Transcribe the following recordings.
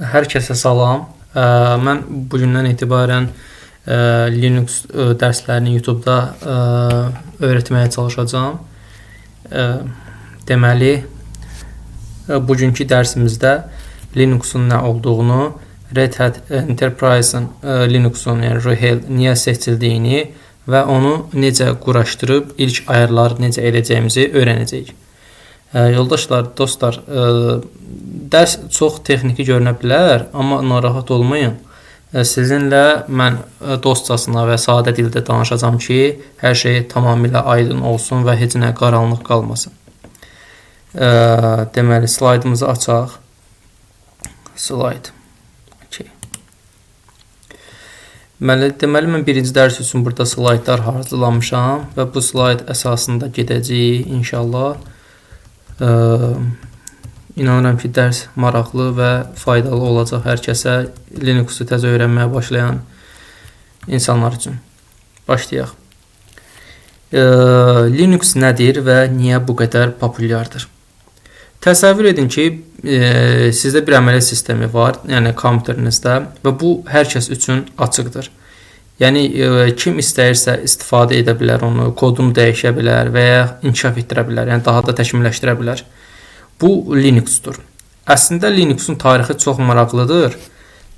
Hər kəsə salam. Mən bugündən etibarən Linux dərslərini YouTube-da öyrətməyə çalışacağam. Deməli, bugünkü dərsimizdə Linux-un nə olduğunu, Red Hat Enterprise-ın Linux-un, yəni RHEL niyə seçildiyini və onu necə quraşdırıb ilk ayarları necə edəcəyimizi öyrənəcəyik. Yoldaşlar, dostlar, dərs çox texniki görünə bilər, amma narahat olmayın. Sizinlə mən dostcasına və sadə dildə danışacağam ki, hər şey tamamilə aydın olsun və heç nə qaranlıq qalmasın. Deməli, slaydımızı açaq. Slayd. Okay. Deməli, mən birinci dərs üçün burada slaydlar hazırlamışam və bu slayd əsasında gedəcəyik inşallah. İnanıram ki, dərs maraqlı və faydalı olacaq hər kəsə, Linuxu təzə öyrənməyə başlayan insanlar üçün. Başlayaq. Linux nədir və niyə bu qədər populyardır? Təsəvvür edin ki, sizdə bir əməliyyat sistemi var, yəni kompüterinizdə və bu hər kəs üçün açıqdır. Yəni kim istəyirsə istifadə edə bilər onu, kodunu dəyişə bilər və ya inkişaf etdirə bilər, yəni daha da təkmilləşdirə bilər. Bu Linuxdur. Əslində Linuxun tarixi çox maraqlıdır.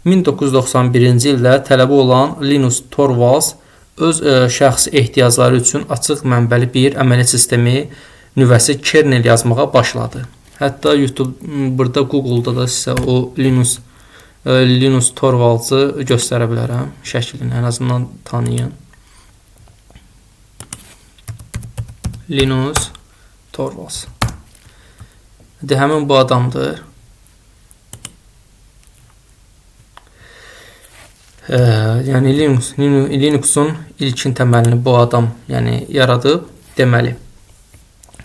1991-ci ildə tələbə olan Linus Torvalds öz şəxsi ehtiyacları üçün açıq mənbəli bir əməliyyat sistemi nüvəsi kernel yazmağa başladı. Hətta YouTube, burada Google-da da sizə o Linus Torvalds'ı göstərə bilərəm. Şəklini ən azından tanıyın. Linus Torvalds. Həmin bu adamdır. Yəni Linuxun ilkin təməlini bu adam, yəni yaradıb deməli.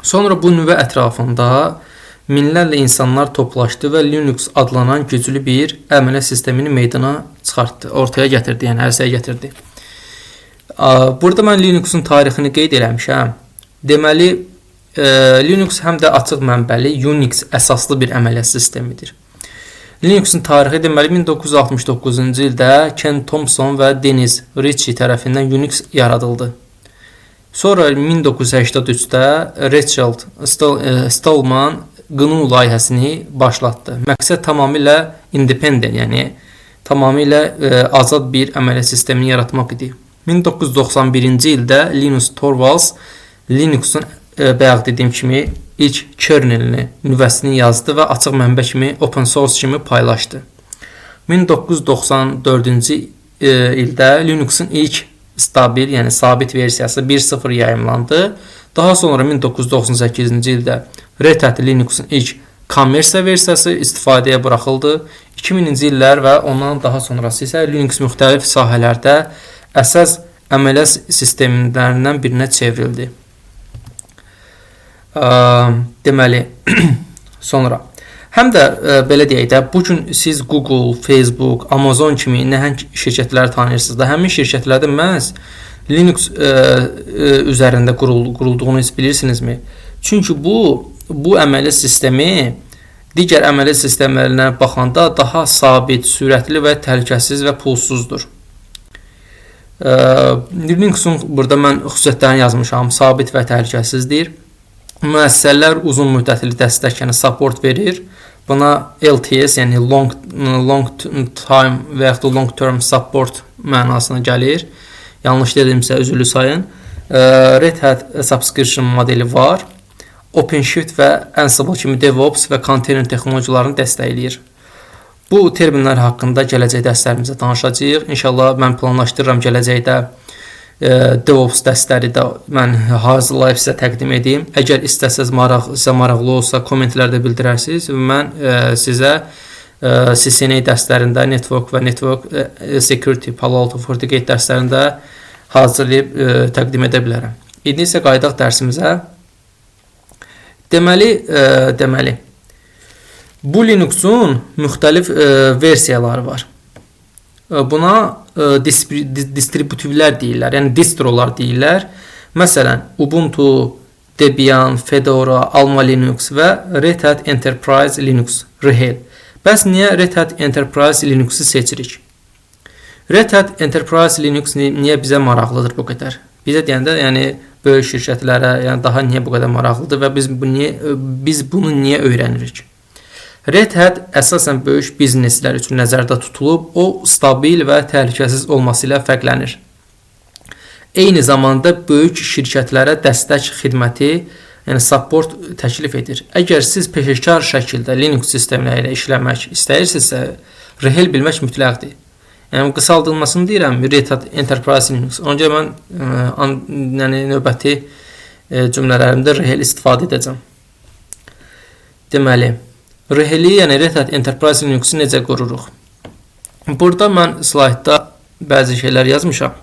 Sonra bu nüvə ətrafında minlərlə insanlar toplaşdı və Linux adlanan güclü bir əməliyyat sistemini meydana çıxartdı, ortaya gətirdi, yəni ərsəyə gətirdi. Burada mən Linuxun tarixini qeyd eləmişəm. Deməli, Linux həm də açıq mənbəli Unix əsaslı bir əməliyyat sistemidir. Linuxun tarixi deməli 1969-cu ildə Ken Thompson və Dennis Ritchie tərəfindən Unix yaradıldı. Sonra 1983-də Richard Stallman GNU layihəsini başlatdı. Məqsəd tamamilə independent, yəni tamamilə azad bir əməliyyat sistemini yaratmaq idi. 1991-ci ildə Linus Torvalds Linuxun bayaq dediyim kimi ilk kernelini, nüvəsini yazdı və açıq mənbə kimi, open source kimi paylaşdı. 1994-cü ildə Linuxun ilk stabil, yəni sabit versiyası 1.0 yayımlandı. Daha sonra 1998-ci ildə Red Hat Linuxun ilk kommersiya versiyası istifadəyə buraxıldı. 2000-ci illər və ondan daha sonrası isə Linux müxtəlif sahələrdə əsas əməliyyat sistemlərindən birinə çevrildi. Deməli, sonra həm də belə deyək də, bu gün siz Google, Facebook, Amazon kimi nəhəng şirkətləri tanıyırsınız da, həmin şirkətlərdə məhz Linux üzərində qurulduğunu heç bilirsinizmi? Çünki bu əməliyyat sistemi digər əməliyyat sistemlərinə baxanda daha sabit, sürətli və təhlükəsiz və pulsuzdur. Linuxun burada mən xüsusiyyətlərini yazmışam, sabit və təhlükəsizdir. Müəssisələr uzun müddətli dəstək, yəni support verir. Buna LTS, yəni long time və yaxud da long term support mənasına gəlir. Yanlış dedimsə üzürlü sayın. Red Hat subscription modeli var. OpenShift və Ansible kimi DevOps və container texnologiyalarını dəstəkləyir. Bu terminlər haqqında gələcək dərslərimizdə danışacağıq. İnşallah mən planlaşdırıram gələcəkdə DevOps dərsləri də mən hazırlayıb sizə təqdim edim. Əgər istəsəz, sizə maraqlı olsa kommentlərdə bildirərsiniz. Mən sizə CCNA dərslərində, Network və Network Security, Palo Alto FortiGate dərslərində hazırlayıb təqdim edə bilərəm. İndi isə qayıdaq dərsimizə. Deməli, bu Linuxun müxtəlif versiyaları var. Buna distributivlər deyirlər, yəni distrolar deyirlər. Məsələn, Ubuntu, Debian, Fedora, Alma Linux və Red Hat Enterprise Linux, RHEL. Bəs niyə Red Hat Enterprise Linux-u seçirik? Red Hat Enterprise Linux niyə bizə maraqlıdır bu qədər? Bizə deyəndə, yəni böyük şirkətlərə, yəni daha niyə bu qədər maraqlıdır və biz bunu niyə öyrənirik? Red Hat əsasən böyük bizneslər üçün nəzərdə tutulub, o stabil və təhlükəsiz olması ilə fərqlənir. Eyni zamanda böyük şirkətlərə dəstək xidməti, yəni support təklif edir. Əgər siz peşəkar şəkildə Linux sistemləri ilə işləmək istəyirsinizsə, RHEL bilmək mütləqdir. Yəni qısaldılmasını deyirəm, Red Hat Enterprise Linux. Ona görə mən yəni növbəti cümlələrimdə RHEL istifadə edəcəm. Deməli, RHEL-i, yəni Red Hat Enterprise Linux-u necə qururuq? Burada mən slaydda bəzi şeylər yazmışam.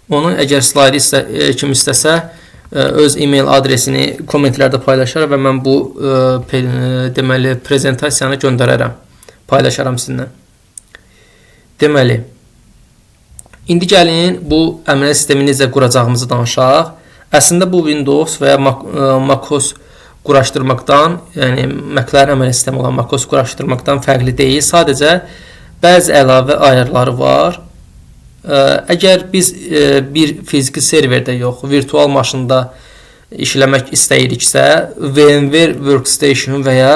Onu əgər slaydı kim istəsə öz e-mail adresini kommentlərdə paylaşar və mən bu deməli prezentasiyanı göndərərəm, paylaşaram sizinlə. Deməli, indi gəlin bu əməliyyat sistemi necə quracağımızı danışaq. Əslində bu Windows və ya macOS quraşdırmaqdan, yəni Mac-lərin əməliyyat sistemi olan macOS quraşdırmaqdan fərqli deyil. Sadəcə bəzi əlavə ayarları var. Əgər biz bir fiziki serverdə yox, virtual maşında işləmək istəyiriksə, VMware Workstation və ya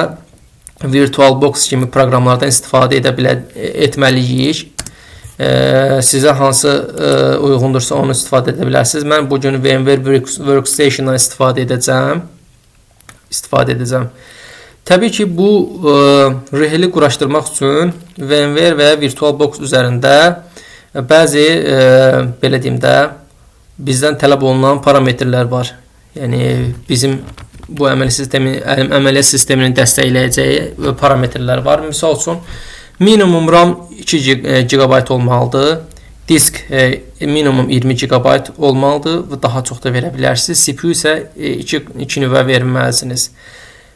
VirtualBox kimi proqramlardan istifadə etməliyik. Sizə hansı uyğundursa onu istifadə edə bilərsiniz. Mən bu gün VMware Workstation'dan istifadə edəcəm. Təbii ki, bu RHEL-i quraşdırmaq üçün VMware və ya VirtualBox üzərində bəzi belə deyim də bizdən tələb olunan parametrlər var. Yəni bizim bu əməliyyat sisteminin dəstəkləyəcəyi parametrlər var. Misal üçün minimum RAM 2 GB olmalıdır. Disk minimum 20 GB olmalıdır və daha çox da verə bilərsiniz. CPU isə 2 nüvə verməlisiniz.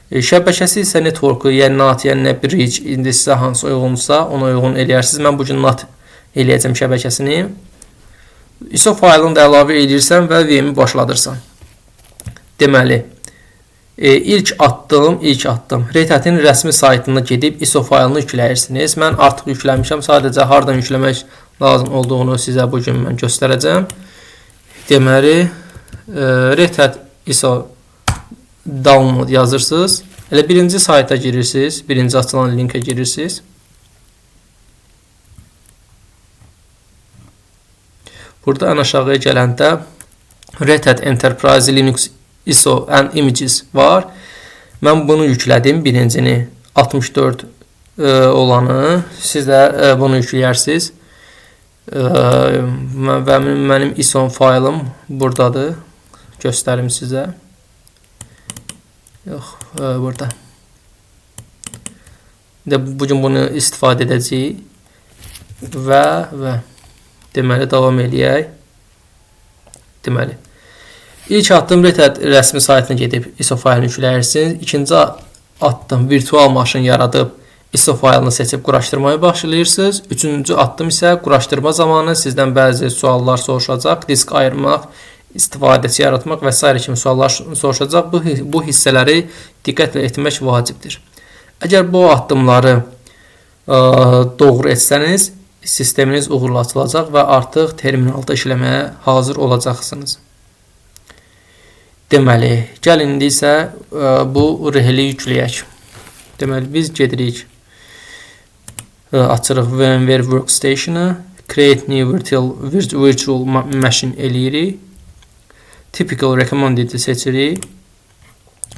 Şəbəkəsi isə network-u, yəni NAT, yəni bridge, indi sizə hansı uyğunsa ona uyğun eləyərsiniz. Mən bu gün NAT eləyəcəm şəbəkəsini. ISO faylını da əlavə edirsən və VM-i başladırsan. Deməli, ilk addım Red Hat-in rəsmi saytına gedib ISO faylını yükləyirsiniz. Mən artıq yükləmişəm. Sadəcə hardan yükləmək lazım olduğunu sizə bu gün mən göstərəcəm. Deməli, Red Hat ISO download yazırsınız. Elə birinci sayta girirsiniz. Birinci açılan linkə girirsiniz. Burada ən aşağıya gələndə Red Hat Enterprise Linux ISO and Images var. Mən bunu yüklədim. Birincini 64 olanı. Siz də bunu yükləyərsiniz. Və mənim ISO faylım buradadır. Göstərim sizə. Yox, burada. Bugün bunu istifadə edəcəyik. Və deməli, davam eləyək. Deməli, ilk addım Red Hat rəsmi saytına gedib ISO faylını yükləyirsiniz. İkinci addım virtual maşın yaradıb ISO faylını seçib quraşdırmaya başlayırsınız. Üçüncü addım isə quraşdırma zamanı sizdən bəzi suallar soruşacaq. Disk ayırmaq, istifadəçi yaratmaq və s. kimi suallar soruşacaq. Bu hissələri diqqətlə etmək vacibdir. Əgər bu addımları doğru etsəniz, sisteminiz uğurla açılacaq və artıq terminalda işləməyə hazır olacaqsınız. Deməli, gəlin indi isə bu RHEL-i yükləyək. Deməli, biz gedirik, açırıq VMware Workstation-ı, Create New Virtual Machine eləyirik. Typical Recommended-i seçirik.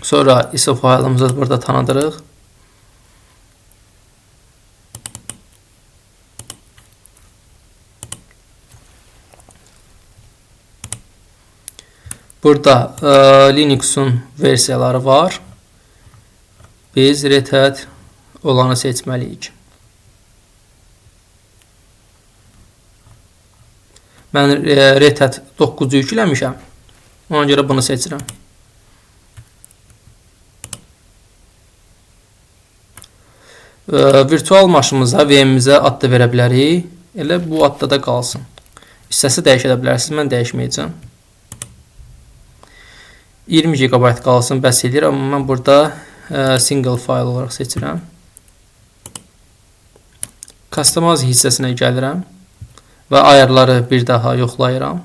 Sonra ISO faylımızı burada tanıdırıq. Burada Linux'un versiyaları var. Biz Red Hat olanı seçməliyik. Mən Red Hat 9-u yükləmişəm. Ona görə bunu seçirəm. Virtual maşınımıza, VM-imizə ad da verə bilərik. Elə bu adda da qalsın. İstəsə dəyişə bilərsiniz. Mən dəyişməyəcəm. 20 GB qalsın, bəs edir. Amma mən burada single file olaraq seçirəm. Customize hissəsinə gəlirəm və ayarları bir daha yoxlayıram.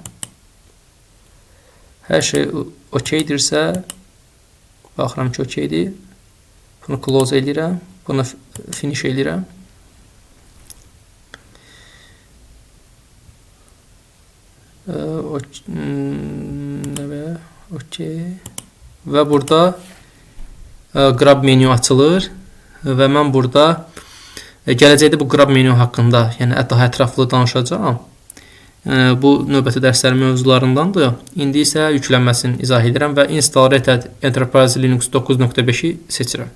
Hər şey okeydirsə, baxıram ki, okeydir. Bunu close eləyirəm, bunu finish eləyirəm. Okey. Və burada grab menu açılır və mən burada gələcəkdə bu grab menu haqqında, yəni daha ətraflı danışacağam. Bu növbəti dərslərin mövzularındandır. İndi isə yüklənməsini izah edirəm və Install Red Hat Enterprise Linux 9.5-i seçirəm.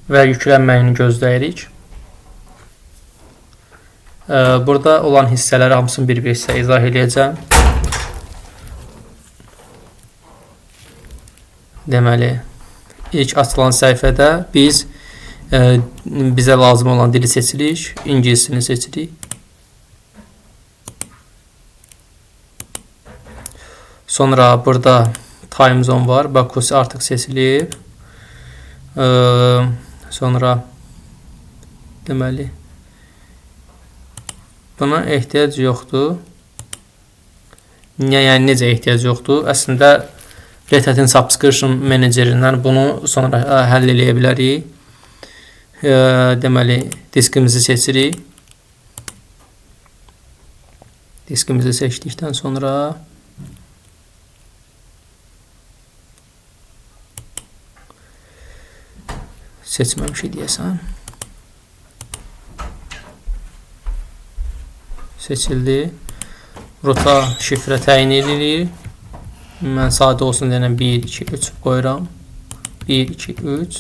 Və yüklənməyini gözləyirik. Burada olan hissələri hamısını bir-bir sizə izah eləyəcəm. Deməli, ilk açılan səhifədə biz bizə lazım olan dili seçirik, ingilis dilini seçirik. Sonra burada time zone var, Baku artıq seçilib. Sonra deməli buna ehtiyac yoxdur. Niyə, yəni necə ehtiyac yoxdur? Əslində Red Hat'in Subscription Managerindən bunu sonra həll eləyə bilərik. Deməli diskimizi seçirik. Diskimizi seçdikdən sonra seçməmişik deyəsən. Seçildi. Rota şifrə təyin edirik. Mən sadə olsun deyənə 1, 2, 3 qoyuram. 1, 2, 3.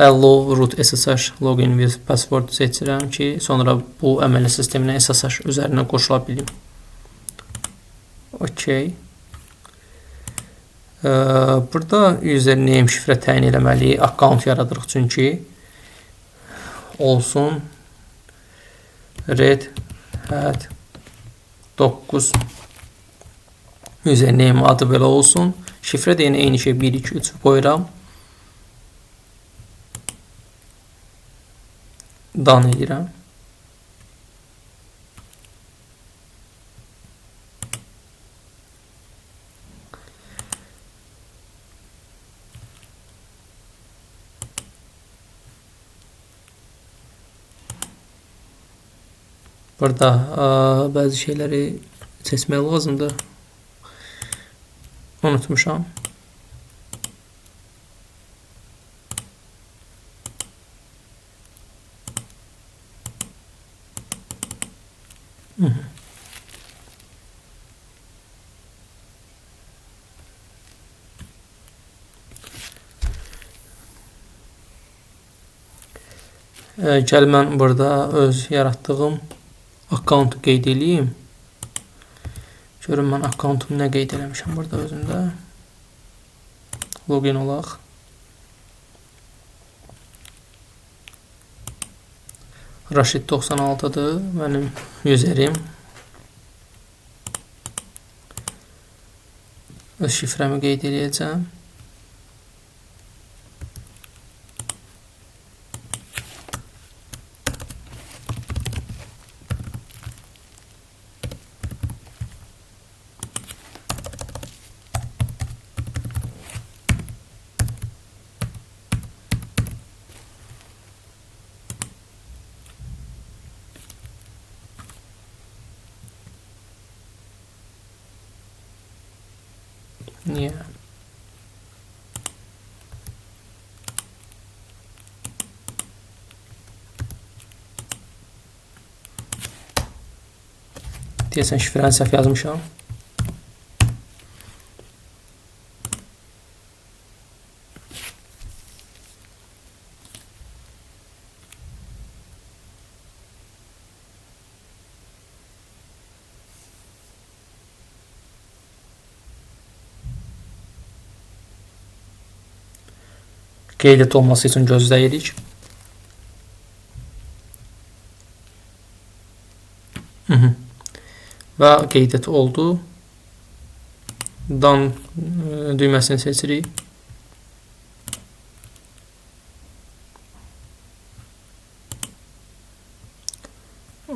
Allow root SSH login with password seçirəm ki, sonra bu əməliyyat sisteminə SSH üzərinə qoşula bilim. Okey. Burada username şifrə təyin eləməliyik. Account yaradırıq çünki. Olsun. Red Hat 9 username adı belə olsun. Şifrə də yenə eyni şey 1, 2, 3 qoyuram. Done edirəm. Burada bəzi şeyləri seçmək lazımdır. Unutmuşam. Gəl mən burada öz yaratdığım akkauntu qeyd eləyim. Görün mən akkauntumu nə qeyd eləmişəm burada özümdə. Login olaq. Raşid 96-dır mənim userim. Öz şifrəmi qeyd eləyəcəm. Niyə? Deyəsən şifrəni səhv yazmışam. Qeydiyyat olması üçün gözləyirik. Və qeydiyyat oldu. Done düyməsini seçirik.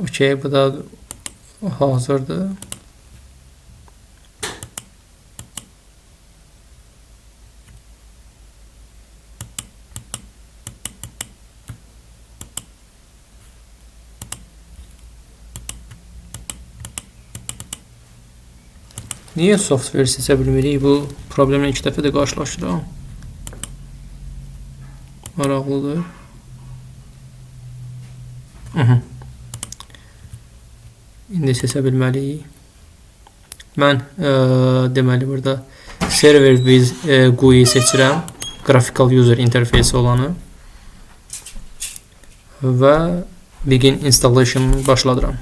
Okey, bu da hazırdır. Niyə software seçə bilmirik? Bu problemlə 2 dəfə də qarşılaşıram. Maraqlıdır. İndi seçə bilməliyik. Mən deməli burada Server with GUI seçirəm. Graphical User Interface olanı. Və Begin Installation başladıram.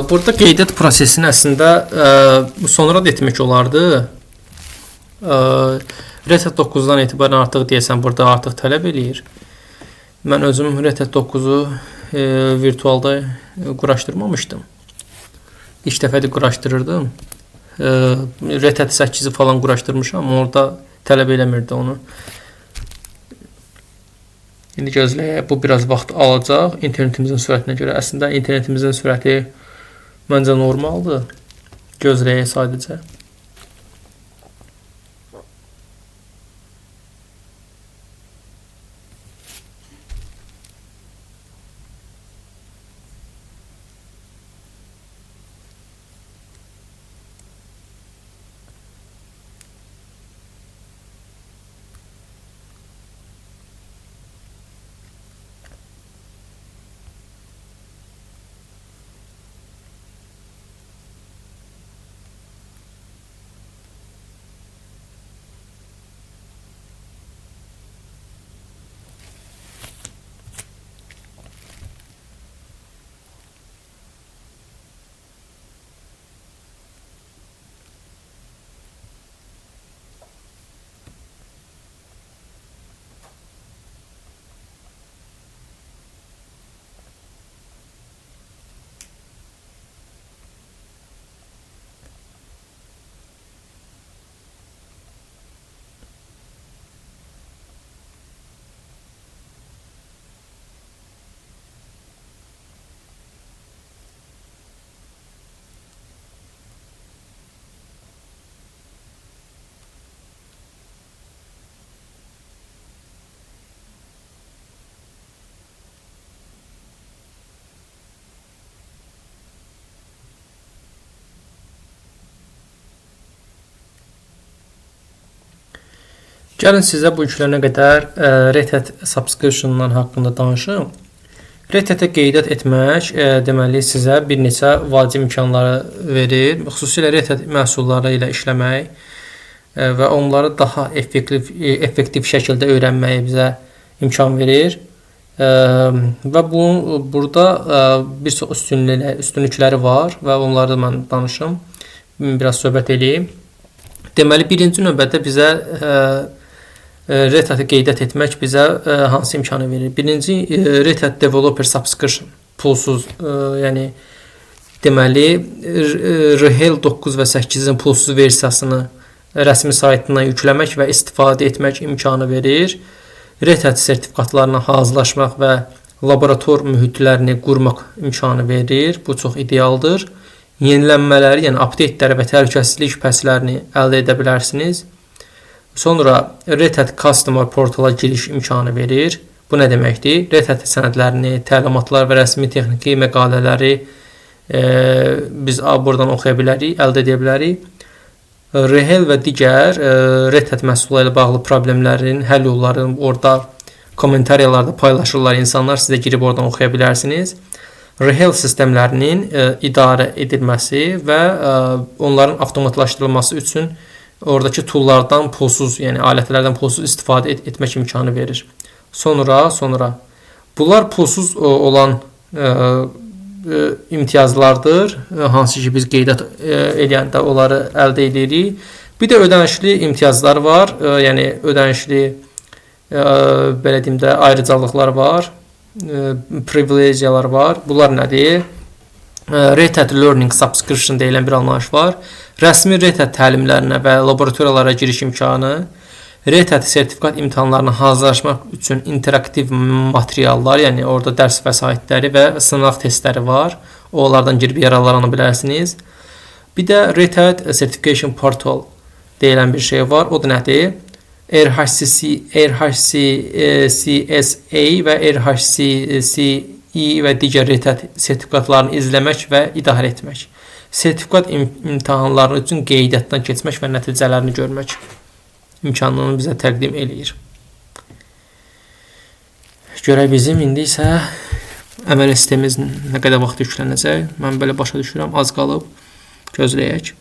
Burada qeydiyyat prosesini əslində sonra da etmək olardı. Red Hat 9-dan etibarən artıq deyəsən burada artıq tələb eləyir. Mən özüm Red Hat 9-u virtualda quraşdırmamışdım. İlk dəfədir quraşdırırdım. Red Hat 8-i falan quraşdırmışam, orada tələb eləmirdi onu. İndi gözləyək, bu biraz vaxt alacaq internetimizin sürətinə görə. Əslində internetimizin sürəti məncə normaldır. Gözləyək sadəcə. Gəlin sizə bu yüklənə qədər Red Hat Subscription-dan haqqında danışım. Red Hat-ə qeydiyyat etmək deməli sizə bir neçə vacib imkanları verir. Xüsusilə Red Hat məhsulları ilə işləmək və onları daha effektiv şəkildə öyrənməyi bizə imkan verir. Və bu burada bir çox üstünlükləri var və onları da mən danışım, biraz söhbət eləyim. Deməli, birinci növbədə bizə Red Hat-ı qeydiyyat etmək bizə hansı imkanı verir? Birinci, Red Hat Developer Subscription pulsuz, yəni Deməli, RHEL 9 və 8-in pulsuz versiyasını rəsmi saytından yükləmək və istifadə etmək imkanı verir. Red Hat sertifikatlarına hazırlaşmaq və laborator mühitlərini qurmaq imkanı verir. Bu çox idealdır. Yenilənmələri, yəni update-ləri və təhlükəsizlik pəslərini əldə edə bilərsiniz. Sonra Red Hat Customer Portala giriş imkanı verir. Bu nə deməkdir? Red Hat sənədlərini, təlimatlar və rəsmi texniki məqalələri biz buradan oxuya bilərik, əldə edə bilərik. RHEL və digər Red Hat məhsulları ilə bağlı problemlərin həll yollarını orada kommentariyalarda paylaşırlar insanlar. Siz də girib oradan oxuya bilərsiniz. RHEL sistemlərinin idarə edilməsi və onların avtomatlaşdırılması üçün oradakı toollardan pulsuz, yəni alətlərdən pulsuz istifadə etmək imkanı verir. Sonra bunlar pulsuz olan imtiyazlardır, hansı ki biz qeydiyyat eləyəndə onları əldə edirik. Bir də ödənişli imtiyazlar var, yəni ödənişli belə deyim də ayrıcalıqlar var, privilegiyalar var. Bunlar nədir? Red Hat Learning Subscription deyilən bir anlayış var. Rəsmi Red Hat təlimlərinə və laboratoriyalara giriş imkanı, Red Hat sertifikat imtahanlarına hazırlaşmaq üçün interaktiv materiallar, yəni orada dərs vəsaitləri və sınaq testləri var. Onlardan girib yararlana bilərsiniz. Bir də Red Hat Certification Portal deyilən bir şey var. O da nədir? RHCC, RHCSA və RHCCE və digər Red Hat sertifikatlarını izləmək və idarə etmək. Sertifikat imtahanları üçün qeydiyyatdan keçmək və nəticələrini görmək imkanını bizə təqdim eləyir. Görək bizim indi isə əməl sistemimiz nə qədər vaxt yüklənəcək. Mən belə başa düşürəm, az qalıb. Gözləyək.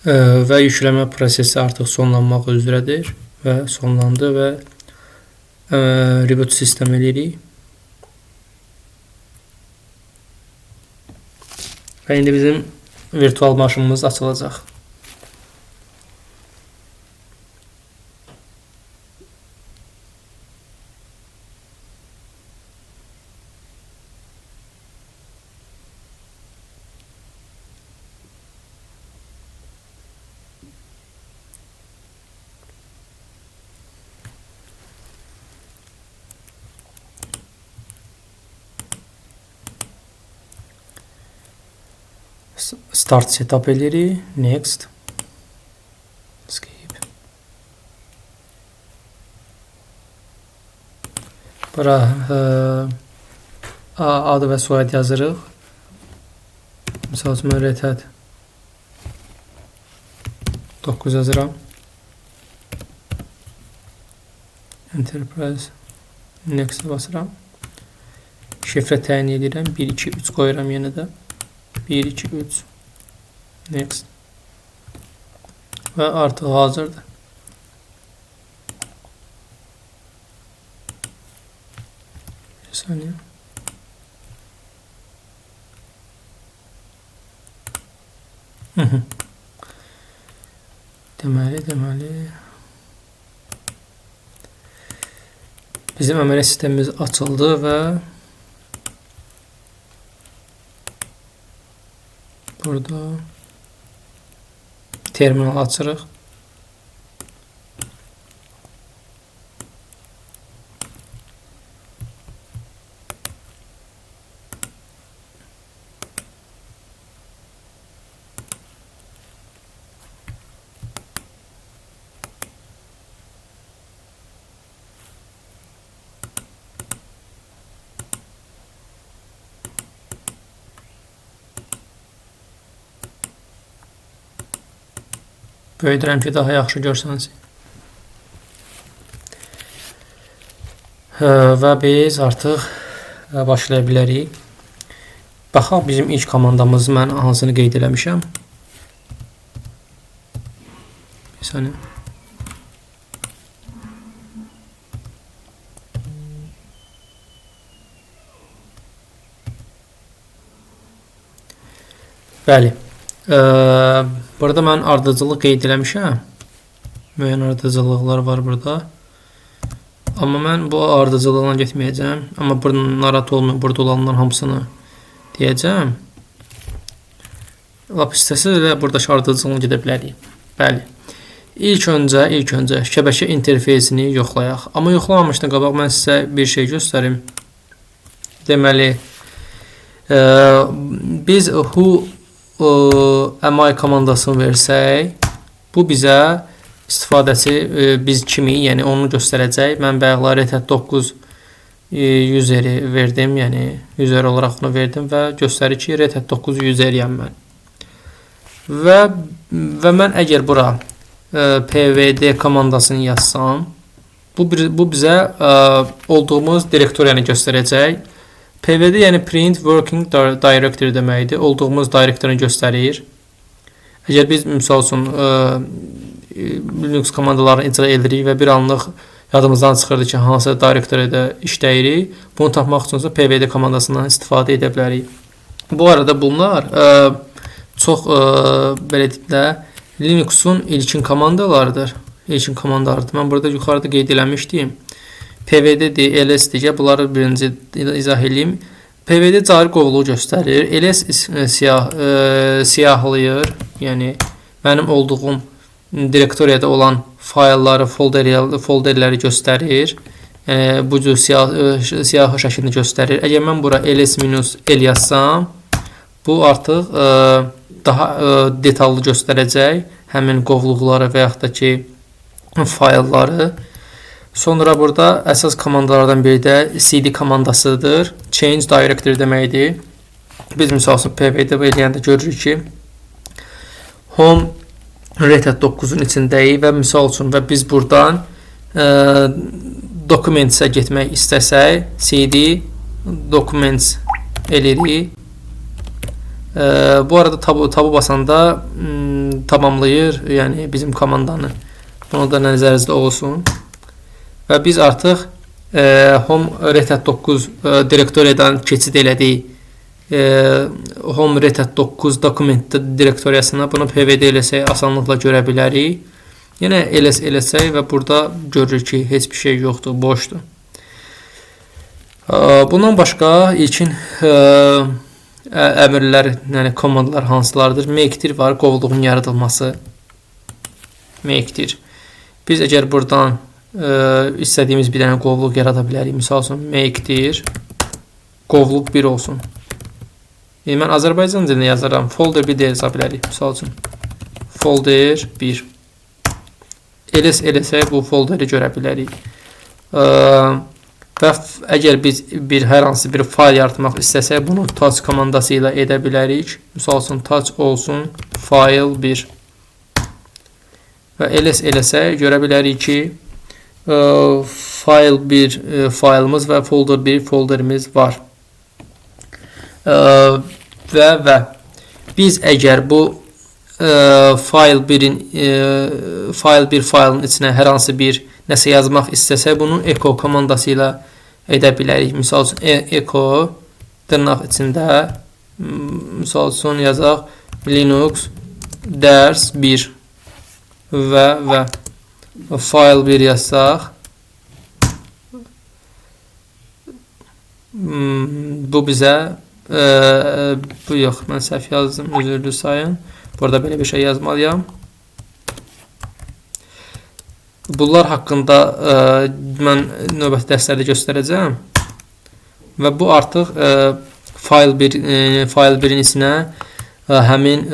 Və yükləmə prosesi artıq sonlanmaq üzrədir və sonlandı və reboot sistem eləyirik. Və indi bizim virtual maşınımız açılacaq. Start setup eləyirik. Next. Skip. Bura adı və soyad yazırıq. Misal üçün, mən Red Hat 9 yazıram. Enterprise. Next basıram. Şifrə təyin edirəm. 1, 2, 3 qoyuram yenə də. 1, 2, 3. Next. Və artıq hazırdır. Bir saniye. Deməli. Bizim əməliyyat sistemimiz açıldı və burada terminal açırıq. Böyüdürəm ki, daha yaxşı görsənsin. Və biz artıq başlaya bilərik. Baxaq, bizim ilk komandamız, mən hansını qeyd eləmişəm. Bir saniyə. Bəli. Burada mən ardıcıllıq qeyd eləmişəm. Müəyyən ardıcıllıqlar var burada. Amma mən bu ardıcıllıqla getməyəcəm. Amma burada narahat olmayın, burada olanların hamısını deyəcəm. Lap istəsiz elə buradakı ardıcıllıqla gedə bilərik. Bəli. İlk öncə şəbəkə interfeysini yoxlayaq. Amma yoxlamamışdan qabaq mən sizə bir şey göstərim. Deməli, biz who am I komandasını versək, bu bizə istifadəçi biz kimi, yəni onu göstərəcək. Mən bayaqlar Red Hat 9 useri verdim, yəni user olaraq onu verdim və göstərir ki, Red Hat 9 useriyəm mən. Və mən əgər bura pvd komandasını yazsam, bu bizə olduğumuz direktoriyanı göstərəcək. PVD yəni Print Working Directory deməkdir. Olduğumuz direktorini göstərir. Əgər biz misal üçün Linux komandalarını icra edirik və bir anlıq yadımızdan çıxırdı ki, hansı direktoridə işləyirik, bunu tapmaq üçün isə PVD komandasından istifadə edə bilərik. Bu arada bunlar çox belə deyim də Linuxun ilkin komandalarıdır. İlkin komandalarıdır. Mən burada yuxarıda qeyd eləmişdim. PVD-dir, LS-dir. Bunları birinci izah edeyim. PVD cari qovluğu göstərir. LS siyahlayır. Yəni mənim olduğum direktoriyada olan faylları, folderləri göstərir. Yəni bu cür siyahı şəklini göstərir. Əgər mən bura ls-l yazsam, bu artıq daha detallı göstərəcək həmin qovluqları və yaxud da ki faylları. Sonra burada əsas komandalardan biri də cd komandasıdır. Change Directory deməkdir. Biz misal üçün pvd eləyəndə görürük ki, Home Red Hat 9-un içindəyik və misal üçün və biz buradan Documents-ə getmək istəsək, cd Documents eləyirik. Bu arada tabu basanda tamamlayır, yəni bizim komandanı. Bunu da nəzərinizdə olsun. Və biz artıq Home Red Hat 9 direktoriyadan keçid elədik. Home Red Hat 9 dokument direktoriyasına bunu PVD eləsək asanlıqla görə bilərik. Yenə ls eləsək və burada görürük ki, heç bir şey yoxdur, boşdur. Bundan başqa ilkin əmrlər, yəni komandalar hansılardır? Mkdir var, qovluğun yaradılması. Mkdir. Biz əgər buradan istədiyimiz bir dənə qovluq yarada bilərik. Misal üçün mkdir qovluq 1 olsun. Yəni, mən Azərbaycan dilində yazıram. Folder 1 də yaza bilərik. Misal üçün folder 1. Ls eləsək bu folderi görə bilərik. Və əgər biz bir hər hansı bir fayl yaratmaq istəsək, bunu touch komandası ilə edə bilərik. Misal üçün touch olsun file 1. Və ls eləsək görə bilərik ki, file 1 faylımız və folder 1 folderimiz var. Və biz əgər bu file 1-in file 1 faylın içinə hər hansı bir nəsə yazmaq istəsək, bunu echo komandası ilə edə bilərik. Misal üçün echo dırnaq içində misal üçün yazaq Linux dərs 1 və file 1 yazsaq, bu bizə bu yox, mən səhv yazdım, üzürlü sayın. Burada belə bir şey yazmalıyam. Bunlar haqqında mən növbəti dərslərdə göstərəcəm. Və bu artıq file 1 file 1-in içinə həmin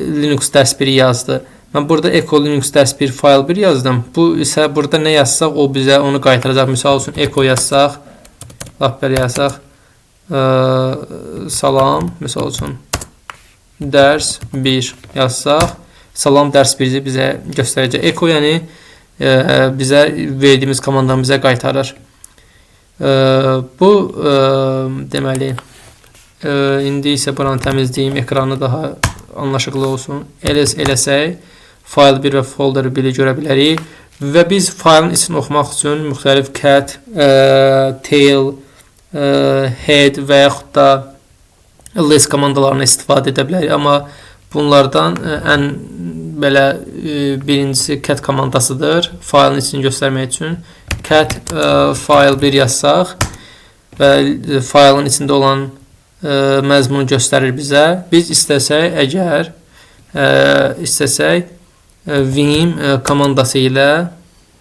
Linux dərs 1-i yazdı. Mən burada echo Linux dərs 1 file 1 yazdım. Bu isə burada nə yazsaq o bizə onu qaytaracaq. Misal üçün echo yazsaq, lap belə yazsaq, salam, misal üçün dərs 1 yazsaq, salam dərs 1-i bizə göstərəcək. Echo yəni bizə verdiyimiz komandanı bizə qaytarır. Bu deməli indi isə buranı təmizləyim, ekranı daha anlaşıqlı olsun. Ls eləsək file 1 və folder 1-i görə bilərik və biz faylın içini oxumaq üçün müxtəlif cat, tail, head və yaxud da ls komandalarını istifadə edə bilərik. Amma bunlardan ən belə birincisi cat komandasıdır. Faylın içini göstərmək üçün cat file 1 yazsaq və faylın içində olan məzmunu göstərir bizə. Biz istəsək əgər istəsək vim komandası ilə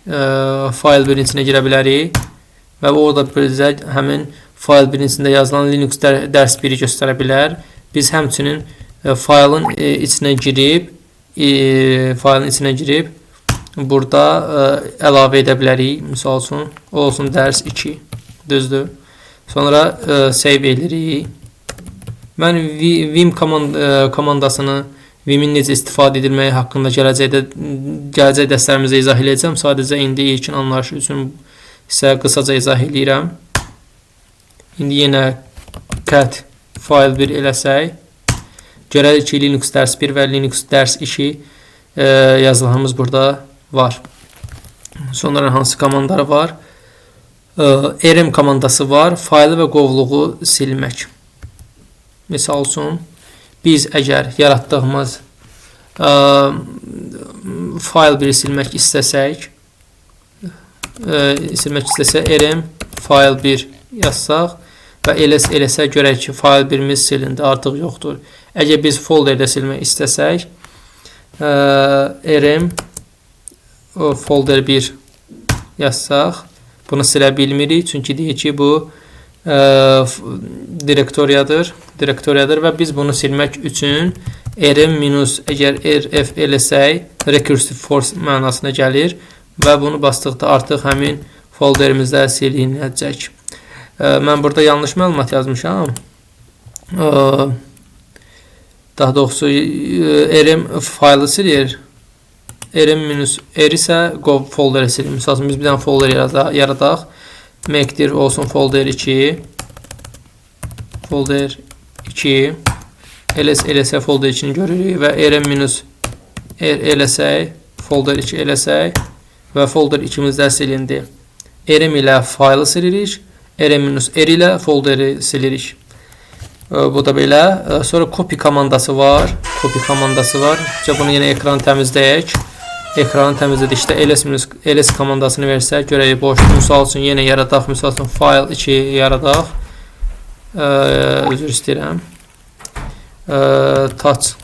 file 1-in içinə girə bilərik və orada bizə həmin file 1-in içində yazılan Linux dərs 1-i göstərə bilər. Biz həmçinin faylın içinə girib burada əlavə edə bilərik. Misal üçün olsun dərs 2, düzdür. Sonra save edirik. Mən vim komandasını, Vim-in necə istifadə edilməyi haqqında gələcək dərslərimizdə izah edəcəm. Sadəcə indi ilkin anlayışı üçün isə qısaca izah eləyirəm. İndi yenə cat file 1 eləsək, görərik ki, Linux dərs 1 və Linux dərs 2 yazılarımız burada var. Sonra hansı komandaları var? Rm komandası var. Faylı və qovluğu silmək. Misal üçün, biz əgər yaratdığımız fayl 1-i silmək istəsək, rm file 1 yazsaq və ls eləsək görək ki, fayl 1-imiz silindi, artıq yoxdur. Əgər biz folderdə silmək istəsək, rm folder 1 yazsaq, bunu silə bilmirik, çünki deyir ki, bu direktoriyadır və biz bunu silmək üçün rm minus əgər rf eləsək, recursive force mənasına gəlir və bunu basdıqda artıq həmin folderimizdə silinəcək. Mən burada yanlış məlumat yazmışam. Daha doğrusu rm faylı silir. Rm minus r isə folderi silir. Misal üçün biz bir dənə folder yaradaq. Mkdir olsun folder 2. Folder 2. Ls ls folder 2-ni görürük və rm minus R eləsək, folder 2 eləsək və folder 2-miz də silindi. RM ilə faylı silirik, RM-R ilə folderi silirik. Bu da belə. Sonra copy komandası var. Copy komandası var. Bunu yenə ekranı təmizləyək. Ekranı təmizlədikdə ls komandasını versək, görək boşdur. Misal üçün yenə yaradaq. Misal üçün file 2 yaradaq. Üzr istəyirəm. Touch.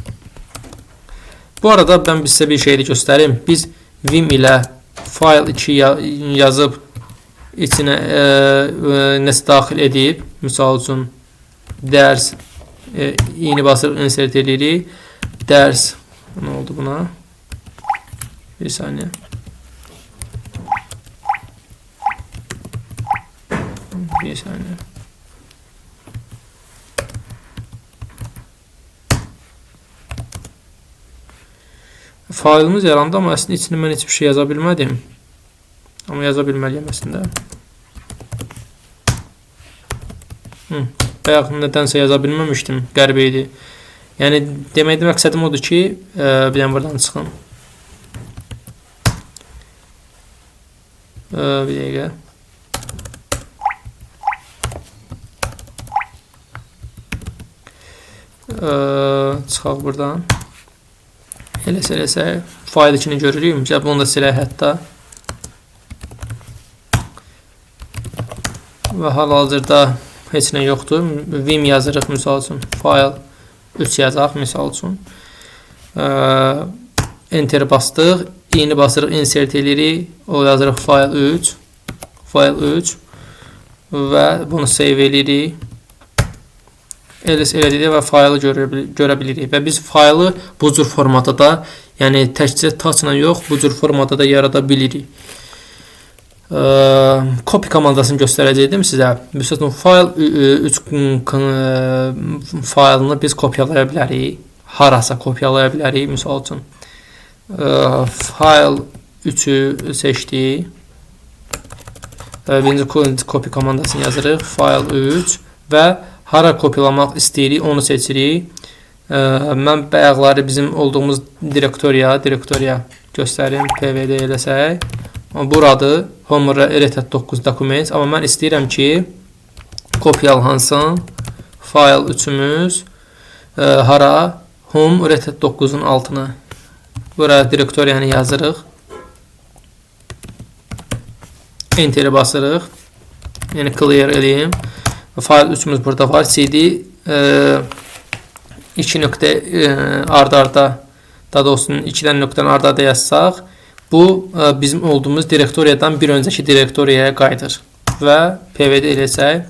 Bu arada mən sizə bir şey də göstərim. Biz vim ilə file 2 yazıb içinə nəsə daxil edib, misal üçün dərs i-ni basırıq, insert edirik. Dərs, nə oldu buna? Bir saniyə. Bir saniyə. Faylımız yarandı, amma əslində içində mən heç bir şey yaza bilmədim. Amma yaza bilməliyəm əslində. Bayaq nədənsə yaza bilməmişdim. Qəribə idi. Yəni, deməkdə məqsədim odur ki, bir dənə buradan çıxım. Bir dəqiqə. Çıxaq buradan. Eləsə, eləsə, fayl içini görürük. Məsələn, bunu da silək hətta. Və hal-hazırda heç nə yoxdur. Vim yazırıq, misal üçün. File 3 yazaq, misal üçün. Enter bastıq. İni basırıq, insert edirik. O yazırıq file 3. File 3. Və bunu save edirik. Ls elədik və faylı görə bilirik. Və biz faylı bu cür formada da, yəni təkcə touch-la yox, bu cür formada da yarada bilirik. Copy komandasını göstərəcəkdim sizə. Məsələn, file 3 faylını biz kopyalaya bilərik. Harasa kopyalaya bilərik. Misal üçün, file 3-ü seçdik. Birinci copy komandasını yazırıq. File 3 və hara kopyalamaq istəyirik, onu seçirik. Mən bayaqları bizim olduğumuz direktoriya göstərim, pvd eləsək. Buradır, Home Red Hat 9 Documents. Amma mən istəyirəm ki, kopyalansın file 3-ümüz hara? Home Red Hat 9-un altına. Bura direktoriyanı yazırıq. Enter-i basırıq. Yəni, clear eləyim. File 3-ümüz burada var. CD 2 nöqtə arda-arda, daha doğrusu 2-dən nöqtəni arda-arda yazsaq, bu bizim olduğumuz direktoriyadan bir öncəki direktoriyaya qayıdır. Və pvd eləsək,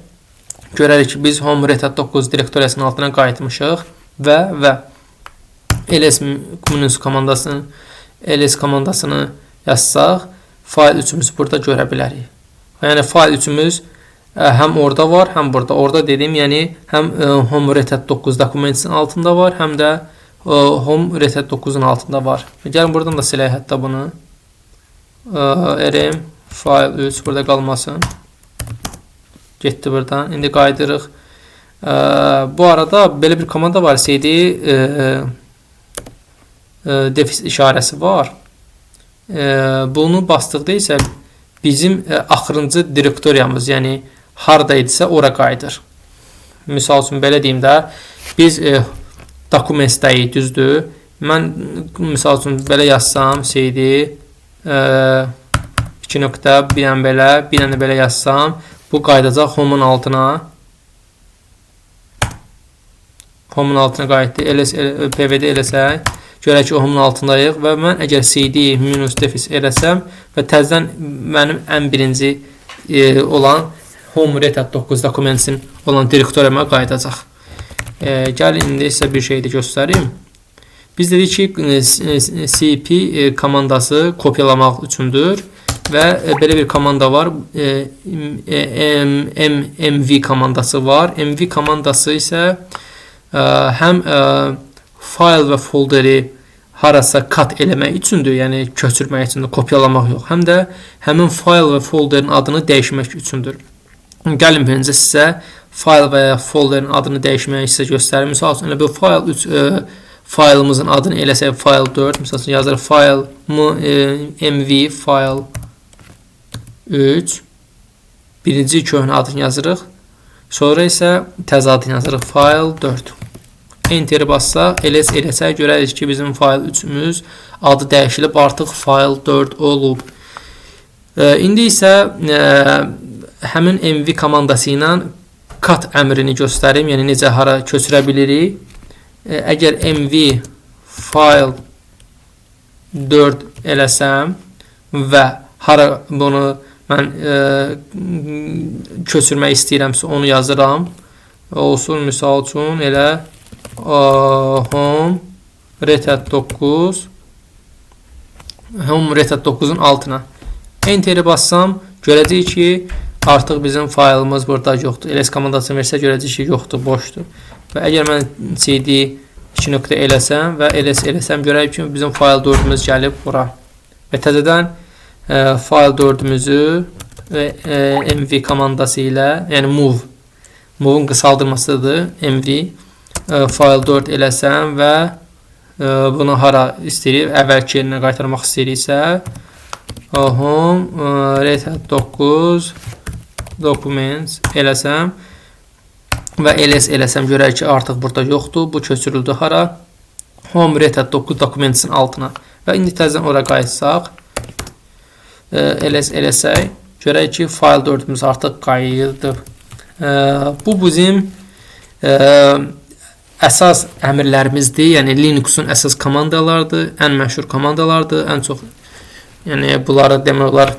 görərik ki, biz Home Red Hat 9 direktoriyasının altına qayıtmışıq və ls minus komandasını, ls komandasını yazsaq, file 3-ümüzü burada görə bilərik. Yəni, file 3-ümüz həm orada var, həm burada. Orada dediyim, yəni həm Home Red Hat 9 Documents'in altında var, həm də Home Red Hat 9-un altında var. Gəlin buradan da silək hətta bunu. RM file 3 burada qalmasın. Getdi buradan. İndi qayıdırıq. Bu arada belə bir komanda var. CD defis işarəsi var. Bunu basdıqda isə bizim axırıncı direktoriyamız, yəni harda idisə ora qayıdır. Misal üçün, belə deyim də, biz dokumentsdəyik, düzdür. Mən, misal üçün, belə yazsam, CD 2 nöqtə, bir dənə belə, bir dənə belə yazsam, bu qayıdacaq Home-un altına. Home-un altına qayıtdı. LS, PVD eləsək, görək ki, Home-un altındayıq və mən əgər CD minus defis eləsəm və təzədən mənim ən birinci olan Home Red Hat 9 Documents'in olan direktoriyama qayıdacaq. Gəlin, indi sizə bir şey də göstərim. Biz dedik ki, CP komandası kopyalamaq üçündür və belə bir komanda var. MV komandası var. MV komandası isə həm fayl və folderi harasa cut eləmək üçündür, yəni köçürmək üçündür, kopyalamaq yox. Həm də həmin fayl və folderin adını dəyişmək üçündür. Gəlin birinci sizə fayl və ya folderin adını dəyişməyi sizə göstərim. Misal üçün, elə bir fayl 3 faylımızın adını eləsək file 4, məsəl üçün yazırıq file mv file 3, birinci köhnə adını yazırıq. Sonra isə təzə adını yazırıq file 4. Enter bassaq, ls eləsək görərik ki, bizim file 3-ümüz adı dəyişilib, artıq file 4 olub. İndi isə həmin mv komandası ilə cut əmrini göstərim, yəni necə hara köçürə bilirik. Əgər mv file 4 eləsəm və hara bunu mən köçürmək istəyirəmsə onu yazıram. Olsun misal üçün elə home redhat 9 home redhat 9-un altına Enter'i bassam görəcəyik ki, artıq bizim faylımız burada yoxdur. Ls komandasını versə görəcəyik ki, yoxdur, boşdur. Və əgər mən cd 2 nöqtə eləsəm və ls eləsəm görəyik ki, bizim fayl 4-ümüz gəlib bura. Və təzədən fayl 4-ümüzü mv komandası ilə, yəni move, move-un qısaldırmasıdır, mv fayl 4 eləsəm və bunu hara istəyirik, əvvəlki yerinə qaytarmaq istəyiriksə, home redhat 9 documents eləsəm və ls eləsəm görək ki, artıq burada yoxdur. Bu köçürüldü hara? Home redhat 9 documents'in altına. Və indi təzədən ora qayıtsaq, ls eləsək, görək ki, fayl 4-ümüz artıq qayıdıb. Bu bizim əsas əmrlərimizdir. Yəni Linux'un əsas komandalarıdır, ən məşhur komandalardır, ən çox, yəni bunları demək olar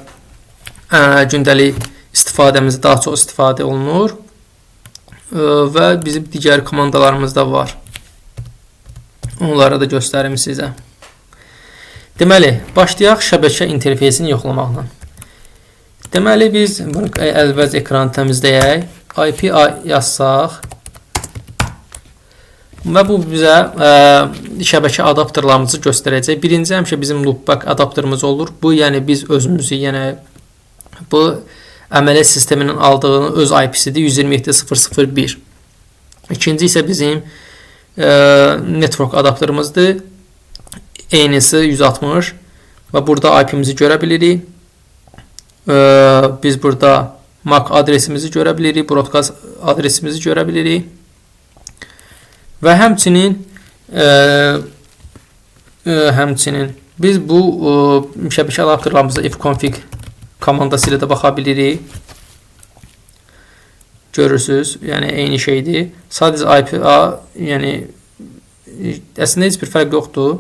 gündəlik istifadəmizdə daha çox istifadə olunur və bizim digər komandalarımız da var. Onları da göstərim sizə. Deməli, başlayaq şəbəkə interfeysini yoxlamaqla. Deməli, biz bunu əvvəl ekranı təmizləyək. IP yazsaq və bu bizə şəbəkə adapterlarımızı göstərəcək. Birinci həmişə bizim loopback adapterımız olur. Bu, yəni biz özümüzü, yəni bu əməliyyat sisteminin aldığı öz IP-sidir 127.0.0.1. İkinci isə bizim network adapterımızdır. Eynisi 160 və burada IP-mizi görə bilirik. Biz burada MAC adresimizi görə bilirik, broadcast adresimizi görə bilirik. Və həmçinin biz bu şəbəkə adapterlarımıza ifconfig komandası ilə də baxa bilirik. Görürsünüz, yəni eyni şeydir. Sadəcə IP-A, yəni əslində heç bir fərq yoxdur.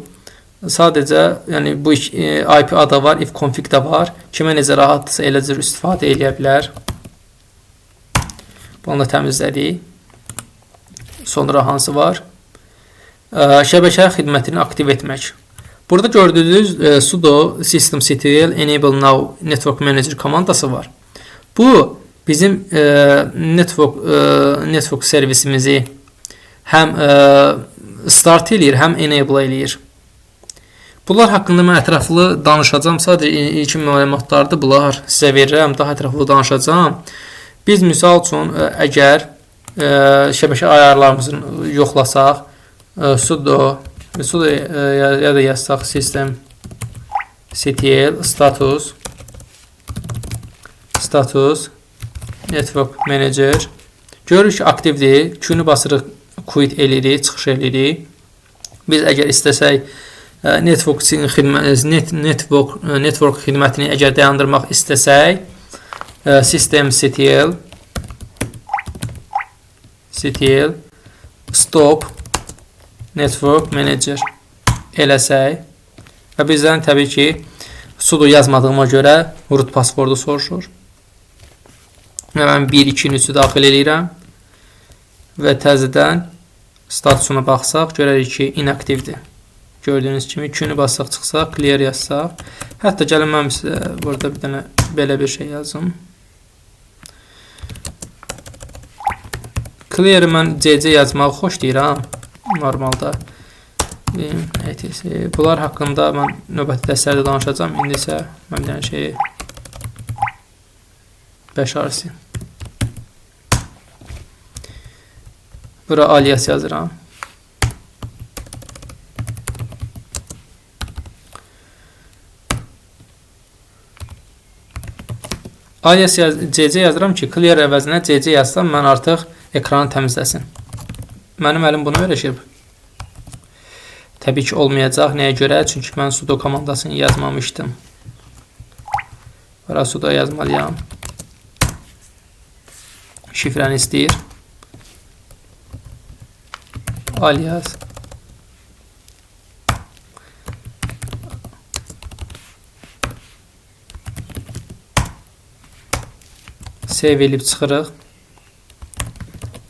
Sadəcə yəni bu IP-A da var, ifconfig də var. Kimə necə rahatdırsa elə cür istifadə eləyə bilər. Bunu da təmizlədik. Sonra hansı var? Şəbəkə xidmətini aktiv etmək. Burada gördüyünüz sudo systemctl enable now network manager komandası var. Bu bizim network servisimizi həm start eləyir, həm enable eləyir. Bunlar haqqında mən ətraflı danışacağam. Sadəcə ilkin məlumatlardır bunlar. Sizə verirəm, daha ətraflı danışacağam. Biz misal üçün əgər şəbəkə ayarlarımızı yoxlasaq, sudo ya da yazsaq systemctl status network manager. Görürük ki, aktivdir. Q-nü basırıq, quit eləyirik, çıxış eləyirik. Biz əgər istəsək network xidmətini əgər dayandırmaq istəsək, systemctl stop network manager eləsək və bizdən təbii ki, sudo yazmadığıma görə root passwordu soruşur. Və mən 1, 2, 3-ü daxil eləyirəm və təzədən statusuna baxsaq, görərik ki, inaktivdir. Gördüyünüz kimi, Q-nü bassaq, çıxsaq, clear yazsaq. Hətta gəlin mən sizə burada bir dənə belə bir şey yazım. Clear-ı mən CC yazmağı xoşlayıram normalda. Bunlar haqqında mən növbəti dərslərdə danışacağam. İndi isə mən bir dənə şeyi 5 RC. Bura alias yazıram. Alias CC yazıram ki, clear əvəzinə CC yazsam mən artıq ekranı təmizləsin. Mənim əlim buna öyrəşib. Təbii ki, olmayacaq. Nəyə görə? Çünki mən sudo komandasını yazmamışdım. Bura sudo yazmalıyam. Şifrəni istəyir. Alias save edib çıxırıq.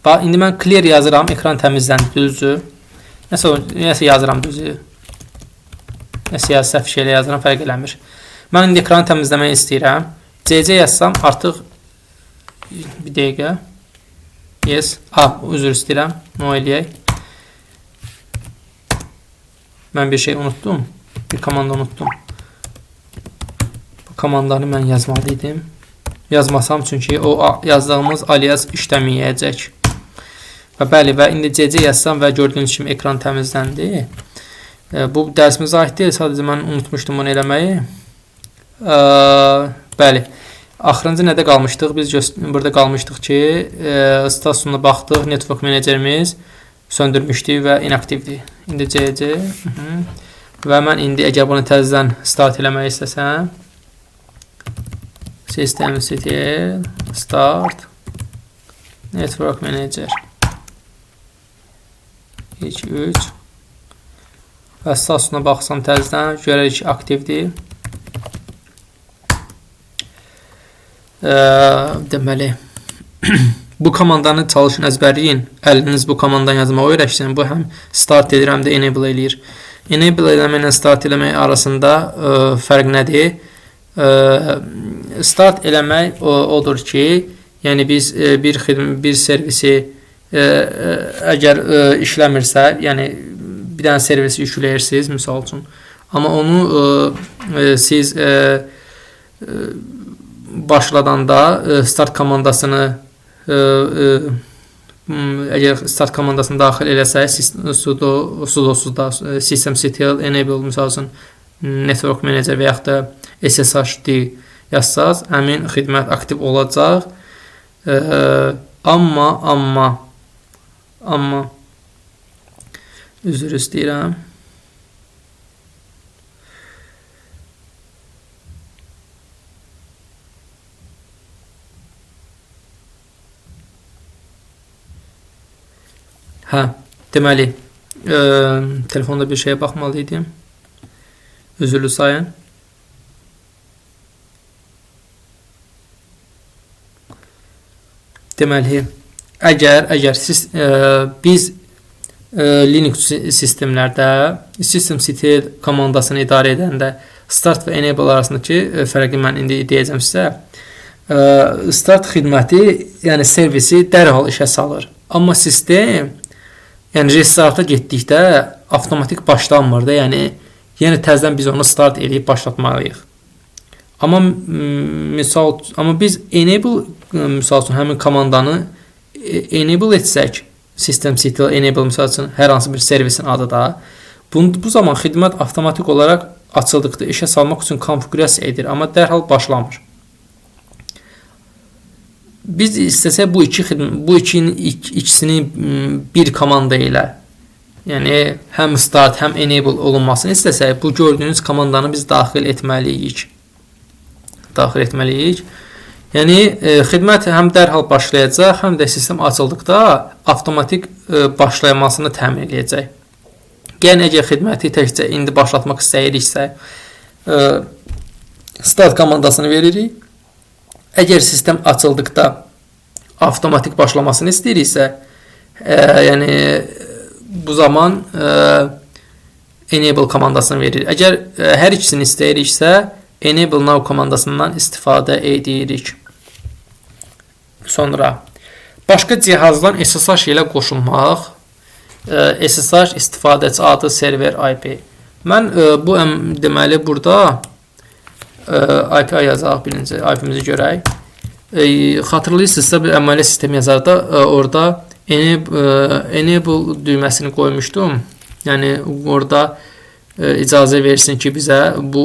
Bax, indi mən clear yazıram, ekran təmizləndi, düzdür. Nəsə yazıram, düzdür. Nəsə yaz, səhv şeylə yazıram, fərq eləmir. Mən indi ekranı təmizləmək istəyirəm. CC yazsam artıq bir dəqiqə. Yes. Üzr istəyirəm. No eləyək. Mən bir şey unutdum. Bir komanda unutdum. Bu komandanı mən yazmalı idim. Yazmasam çünki o yazdığımız alias işləməyəcək. Və bəli, və indi CC yazsam və gördüyünüz kimi ekran təmizləndi. Bu dərsimizə aid deyil, sadəcə mən unutmuşdum bunu eləməyi. Bəli, axırıncı nədə qalmışdıq? Biz burada qalmışdıq ki, statusuna baxdıq, network menecerimiz söndürmüşdü və inaktivdir. İndi CC və mən indi əgər bunu təzədən start eləmək istəsəm, systemctl start network manager 2, 3 və statusuna baxsam təzədən görərik ki, aktivdir. Deməli, bu komandanı çalışın, əzbərləyin. Əliniz bu komandanı yazmağı öyrəşsin. Bu həm start edir, həm də enable eləyir. Enable eləməklə start eləmək arasında fərq nədir? Start eləmək odur ki, yəni biz bir servisi əgər işləmirsə, yəni bir dənə servisi yükləyirsiniz, misal üçün. Amma onu siz başladanda start komandasını əgər start komandasını daxil eləsəz, sudosuz da systemctl enable, misal üçün network manager və yaxud da SSHD yazsaz, həmin xidmət aktiv olacaq. Amma üzr istəyirəm. Hə, deməli, telefonda bir şeyə baxmalı idim. Üzürlü sayın. Deməli, əgər siz, biz Linux sistemlərdə systemctl komandasını idarə edəndə start və enable arasındakı fərqi mən indi deyəcəm sizə. Start xidməti, yəni servisi dərhal işə salır. Amma sistem, yəni restarta getdikdə avtomatik başlanmır da, yəni yenə təzədən biz onu start eləyib başlatmalıyıq. Amma misal, amma biz enable, misal üçün həmin komandanı enable etsək, systemctl enable misal üçün hər hansı bir servisin adı da, bu zaman xidmət avtomatik olaraq açıldıqda işə salmaq üçün konfiqurasiya edir, amma dərhal başlamır. Biz istəsək bu ikisini bir komanda ilə, yəni həm start, həm enable olunmasını istəsək, bu gördüyünüz komandanı biz daxil etməliyik. Yəni xidmət həm dərhal başlayacaq, həm də sistem açıldıqda avtomatik başlamasını təmin edəcək. Yəni əgər xidməti təkcə indi başlatmaq istəyiriksə, start komandasını veririk. Əgər sistem açıldıqda avtomatik başlamasını istəyiriksə, yəni bu zaman enable komandasını veririk. Əgər hər ikisini istəyiriksə, enable now komandasından istifadə edirik. Sonra başqa cihazdan SSH ilə qoşulmaq, SSH istifadəçi adı server IP. Mən bu deməli burada IP yazaq, birinci IP-mizi görək. Xatırlayırsınızsa bir əməliyyat sistemi yazarda orada enable düyməsini qoymuşdum. Yəni orada icazə versin ki, bizə bu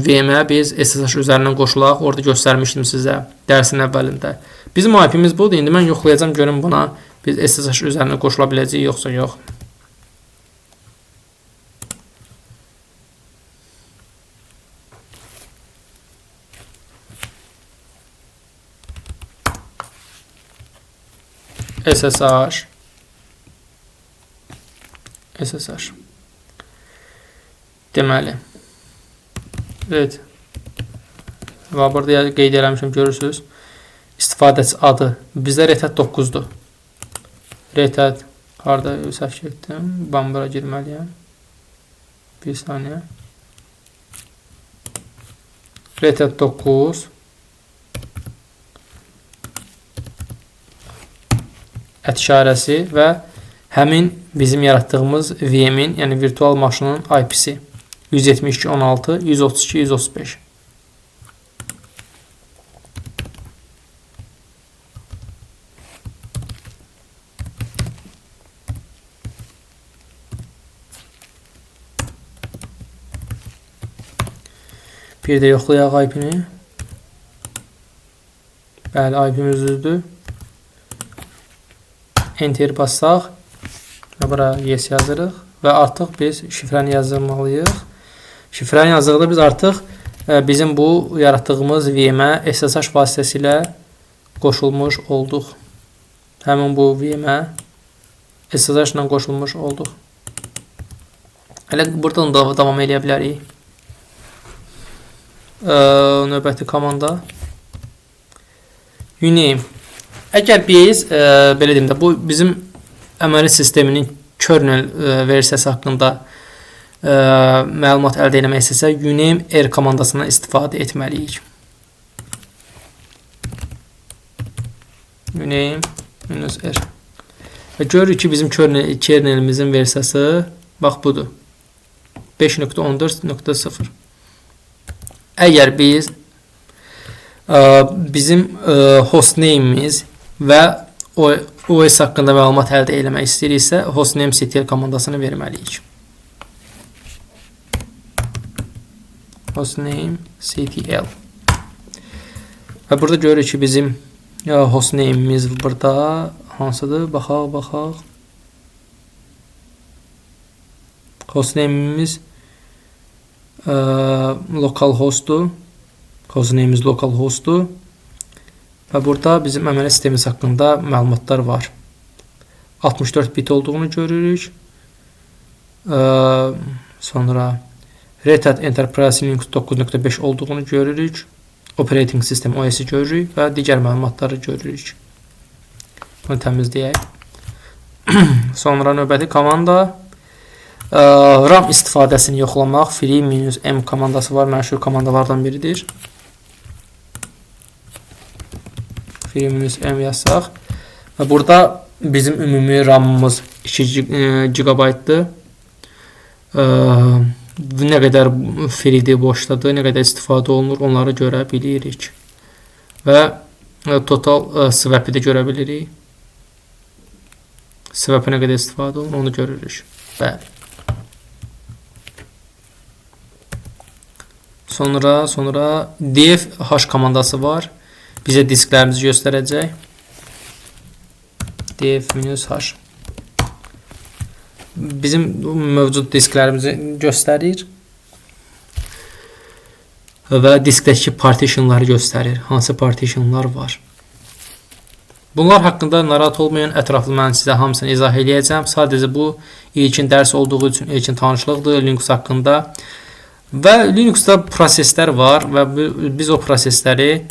VM-ə biz SSH üzərindən qoşulaq. Orada göstərmişdim sizə dərsin əvvəlində. Bizim IP-miz budur. İndi mən yoxlayacağam görüm buna biz SSH üzərindən qoşula biləcəyik yoxsa yox. SSH SSH. Deməli, evet, və burada qeyd eləmişim, görürsünüz. İstifadəçi adı bizdə Red Hat 9-dur. Red Hat harda səhv getdim? Mən bura girməliyəm. Bir saniyə. Red Hat 9 ət işarəsi və həmin bizim yaratdığımız VM-in, yəni virtual maşının IP-si 172.16, 132, 135. Bir də yoxlayaq IP-ni. Bəli, IP-miz düzdür. Enter bassaq və bura yes yazırıq və artıq biz şifrəni yazdırmalıyıq. Şifrəni yazdıqda biz artıq bizim bu yaratdığımız VM-ə SSH vasitəsilə qoşulmuş olduq. Həmin bu VM-ə SSH ilə qoşulmuş olduq. Elə buradan da davam eləyə bilərik. Növbəti komanda uname. Əgər biz, belə deyim də, bu bizim əməli sisteminin kernel versiyası haqqında məlumat əldə eləmək istəsək, uname r komandasından istifadə etməliyik. Uname -r. Və görürük ki, bizim kernelimizin versiyası bax budur. 5.14.0. Əgər biz bizim hostname'imiz və OS haqqında məlumat əldə eləmək istəyiriksə, hostname-ctl komandasını verməliyik. Hostname-ctl. Və burada görürük ki, bizim hostname'imiz burada hansıdır? Baxaq, baxaq. Hostname'imiz localhost'dur. Hostname'imiz localhost'dur. Və burada bizim əməli sistemimiz haqqında məlumatlar var. 64 bit olduğunu görürük. Sonra Red Hat Enterprise Linux 9.5 olduğunu görürük. Operating System OS-i görürük və digər məlumatları görürük. Bunu təmizləyək. Sonra növbəti komanda RAM istifadəsini yoxlamaq. Free -m komandası var. Məşhur komandalardan biridir. Free -m yazsaq. Və burada bizim ümumi RAM-ımız 2 GB-dır. Nə qədər free-dir, boşdadır, nə qədər istifadə olunur, onları görə bilirik. Və total swap-i də görə bilirik. Swap-ı nə qədər istifadə olunur, onu görürük. Bəli. Sonra df h komandası var. Bizə disklərimizi göstərəcək. Df -h bizim mövcud disklərimizi göstərir və diskdəki partitionları göstərir. Hansı partitionlar var. Bunlar haqqında narahat olmayın. Ətraflı mən sizə hamısını izah eləyəcəm. Sadəcə bu ilkin dərs olduğu üçün ilkin tanışlıqdır Linux haqqında. Və Linuxda proseslər var və biz o prosesləri,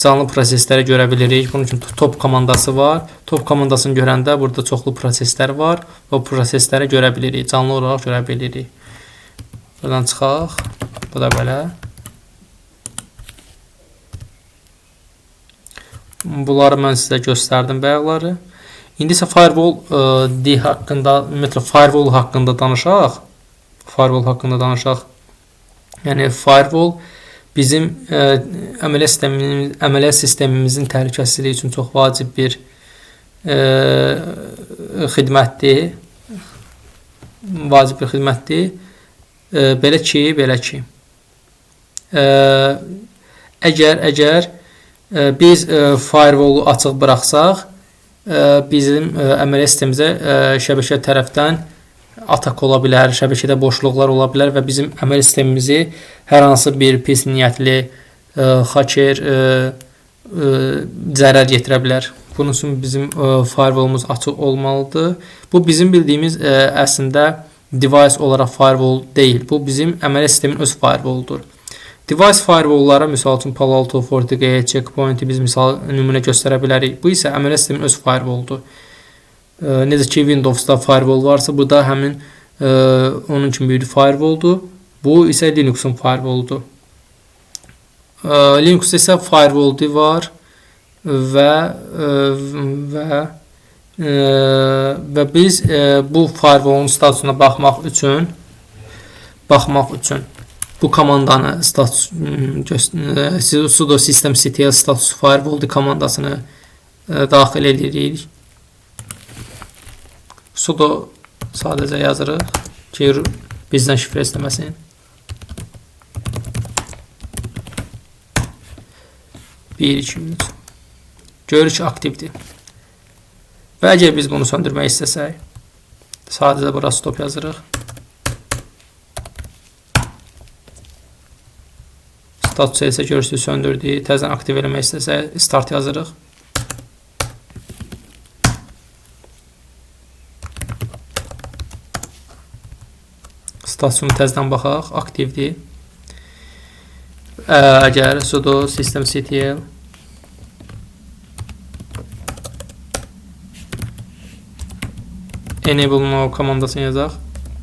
canlı prosesləri görə bilirik. Bunun üçün top komandası var. Top komandasını görəndə burada çoxlu proseslər var. O prosesləri görə bilirik, canlı olaraq görə bilirik. Buradan çıxaq. Bu da belə. Bunları mən sizə göstərdim bayaqları. İndi isə firewall D haqqında, ümumiyyətlə firewall haqqında danışaq. Firewall haqqında danışaq. Yəni firewall bizim əməliyyat sistemimizin təhlükəsizliyi üçün çox vacib bir xidmətdir. Vacib bir xidmətdir. Belə ki, əgər biz firewall-u açıq buraxsaq, bizim əməliyyat sistemimizə şəbəkə tərəfdən atak ola bilər, şəbəkədə boşluqlar ola bilər və bizim əməliyyat sistemimizi hər hansı bir pis niyyətli hacker zərər yetirə bilər. Bunun üçün bizim firewall-umuz açıq olmalıdır. Bu bizim bildiyimiz əslində device olaraq firewall deyil. Bu bizim əməliyyat sistemin öz firewall-udur. Device firewall-lara misal üçün Palo Alto, FortiGate, Checkpoint-i biz misal nümunə göstərə bilərik. Bu isə əməliyyat sistemin öz firewall-udur. Necə ki Windows-da firewall varsa, bu da həmin onun kimi bir firewall-dur. Bu isə Linux-un firewall-udur. Linux-da isə firewall var və biz bu firewall-un statusuna baxmaq üçün bu komandanı status sudo systemctl status firewall komandasını daxil edirik. Sudo sadəcə yazırıq ki, bizdən şifrə istəməsin. 1, 2, 3. Görürük ki, aktivdir. Və əgər biz bunu söndürmək istəsək, sadəcə bura stop yazırıq. Status isə görürsünüz, söndürdü. Təzədən aktiv eləmək istəsək, start yazırıq. Statusunu təzədən baxaq, aktivdir. Əgər sudo systemctl enable now komandasını yazaq.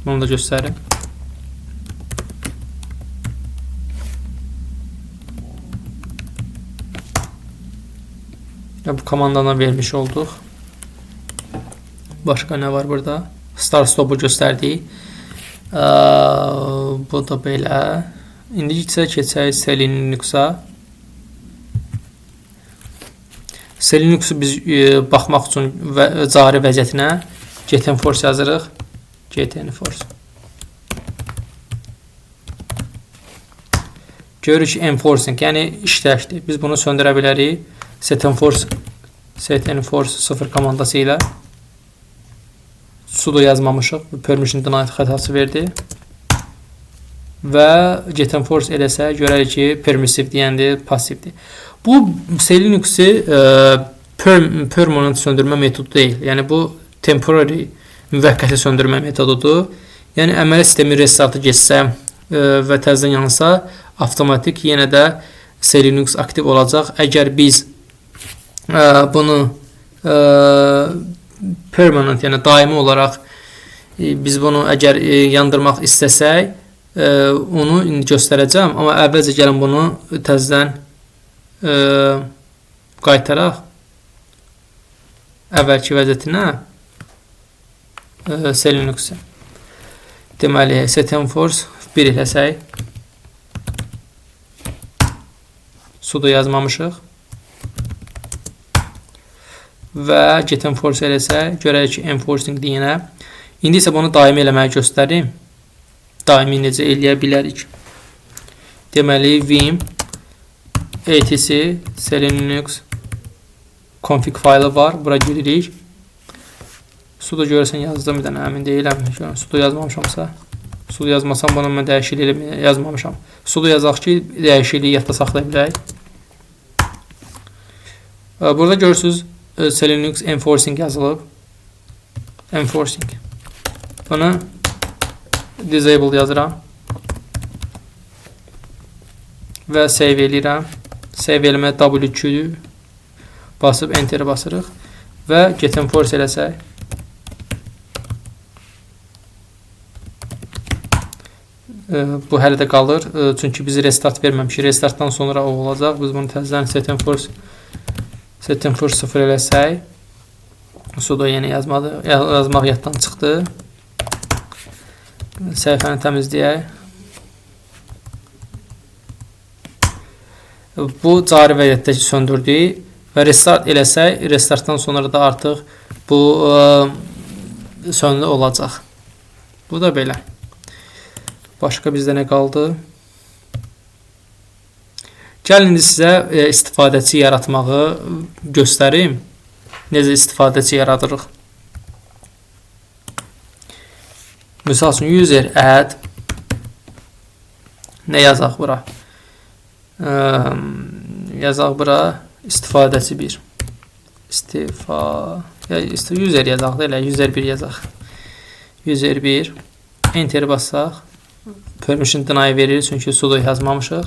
Bunu da göstərim. Və bu komandanı vermiş olduq. Başqa nə var burada? Start stop'u göstərdik. Bu da belə. İndi isə keçək SELinux-a. SELinux-u biz baxmaq üçün və cari vəziyyətinə getenforce yazırıq. Getenforce. Görürük ki, enforcing, yəni işləkdir. Biz bunu söndürə bilərik. Setenforce 0 komandası ilə. Sudo yazmamışıq. Permission denied xətası verdi. Və getenforce eləsə görərik ki, permissive deyəndir, passivdir. Bu SELinux-i permanent söndürmə metodu deyil. Yəni bu temporary, müvəqqəti söndürmə metodudur. Yəni əməliyyat sistemi restartı getsə və təzədən yansa, avtomatik yenə də SELinux aktiv olacaq. Əgər biz bunu permanent, yəni daimi olaraq biz bunu əgər yandırmaq istəsək, onu indi göstərəcəm. Amma əvvəlcə gəlin bunu təzədən qaytaraq əvvəlki vəziyyətinə SELinux-i. Deməli, setenforce 1 eləsək, sudo yazmamışıq və getenforce eləsək, görərik ki, enforcing yenə. İndi isə bunu daimi eləməyi göstərim. Daimi necə eləyə bilərik? Deməli, vim etc SELinux config faylı var. Bura giririk. Sudo görürsən yazdım bir dənə, əmin deyiləm. Sudo yazmamışamsa, sudo yazmasam bunu mən dəyişiklik eləməyə yazmamışam. Sudo yazaq ki, dəyişikliyi yadda saxlaya bilək. Burada görürsünüz SELinux enforcing yazılıb. Enforcing. Bunu disable yazıram. Və save eləyirəm. Save eləməyə WQ basıb Enter basırıq və getenforce eləsək bu hələ də qalır. Çünki biz restart verməmişik. Restartdan sonra o olacaq. Biz bunu təzədən setenforce 0 eləsək sudo yenə yazmadı. Yazmaq yaddan çıxdı. Səhifəni təmizləyək. Bu cari vəziyyətdə söndürdük və restart eləsək, restartdan sonra da artıq bu sönlü olacaq. Bu da belə. Başqa bizdə nə qaldı? Gəlin indi sizə istifadəçi yaratmağı göstərim. Necə istifadəçi yaradırıq? Misal üçün, user add nə yazaq bura? Yazaq bura istifadəçi 1. User yazaq da elə, user 1 yazaq. User 1. Enter bassaq. Permission deny verir, çünki sudo yazmamışıq.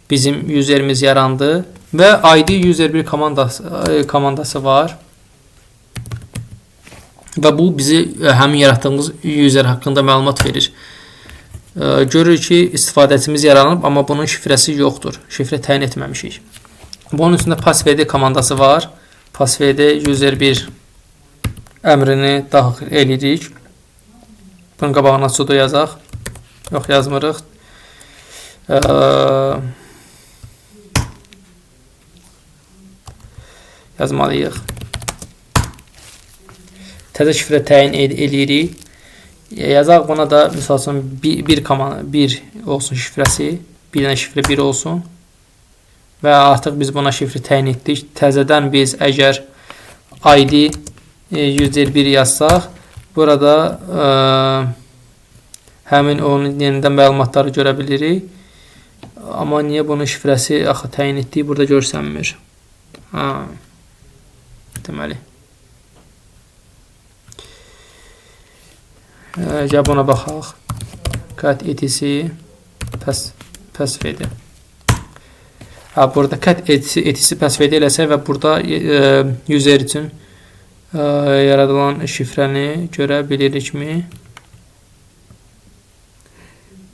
Bizim userimiz yarandı və ID user 1 komandası var. Və bu bizi həmin yaratdığımız user haqqında məlumat verir. Görürük ki, istifadəçimiz yaranıb, amma bunun şifrəsi yoxdur. Şifrə təyin etməmişik. Bunun üstündə passwd komandası var. Passwd user 1 əmrini daxil edirik. Bunun qabağına sudo yazaq. Yox, yazmırıq. Yazmalıyıq. Təzə şifrə təyin eləyirik. Yazaq buna da, misal üçün, 1 olsun şifrəsi. Bir dənə şifrə 1 olsun. Və artıq biz buna şifrə təyin etdik. Təzədən biz əgər ID user 1 yazsaq, burada həmin onun yenidən məlumatları görə bilirik. Amma niyə bunun şifrəsi axı təyin etdiyi burada görsənmir. Ha, deməli. Gəl buna baxaq. Cat etc passwd. Ha, burada cat etc passwd eləsək və burada user üçün yaradılan şifrəni görə bilirikmi?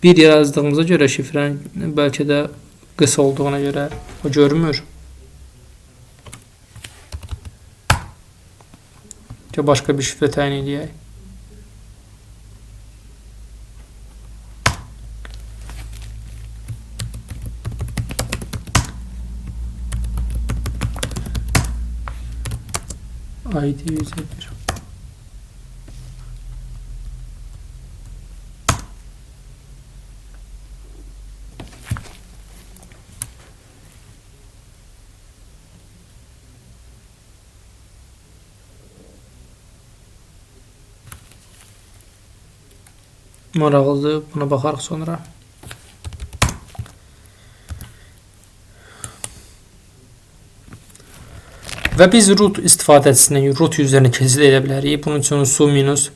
Bir yazdığımıza görə şifrənin bəlkə də qısa olduğuna görə o görmür. Ki başqa bir şifrə təyin eləyək. ID 101. Maraqlıdır. Buna baxarıq sonra. Və biz root istifadəçisindən root üzərinə keçid edə bilərik. Bunun üçün su minus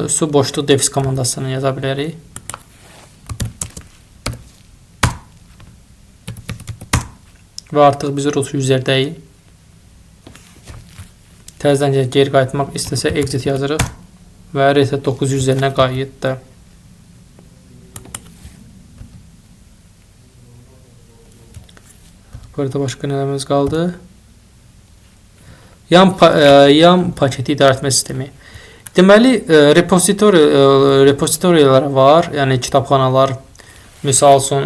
su boşluq defis komandasını yaza bilərik. Və artıq biz root üzərdəyik. Təzədən geri qayıtmaq istəsə exit yazırıq və reset 9 üzərinə qayıtdı. Burada başqa nələrimiz qaldı? Yam paketi idarə etmə sistemi. Deməli, repositoriyalar var, yəni kitabxanalar. Misal üçün,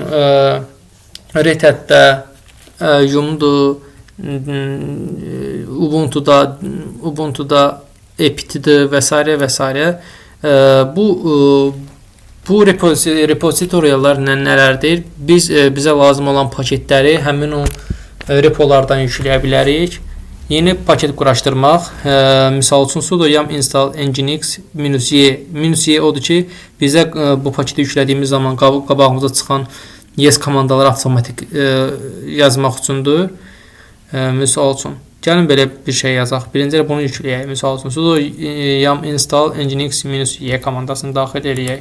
Red Hat'də Yum'dur, Ubuntu'da apt-dir və s. və s. Bu repositoriyalar nələrdir? Biz bizə lazım olan paketləri həmin o repolardan yükləyə bilərik. Yeni paket quraşdırmaq, misal üçün sudo yum install nginx -y. -y odur ki, bizə bu paketi yüklədiyimiz zaman qabağımıza çıxan yes komandaları avtomatik yazmaq üçündür. Misal üçün, gəlin belə bir şey yazaq. Birinci bunu yükləyək. Misal üçün, sudo yum install nginx -y komandasını daxil eləyək.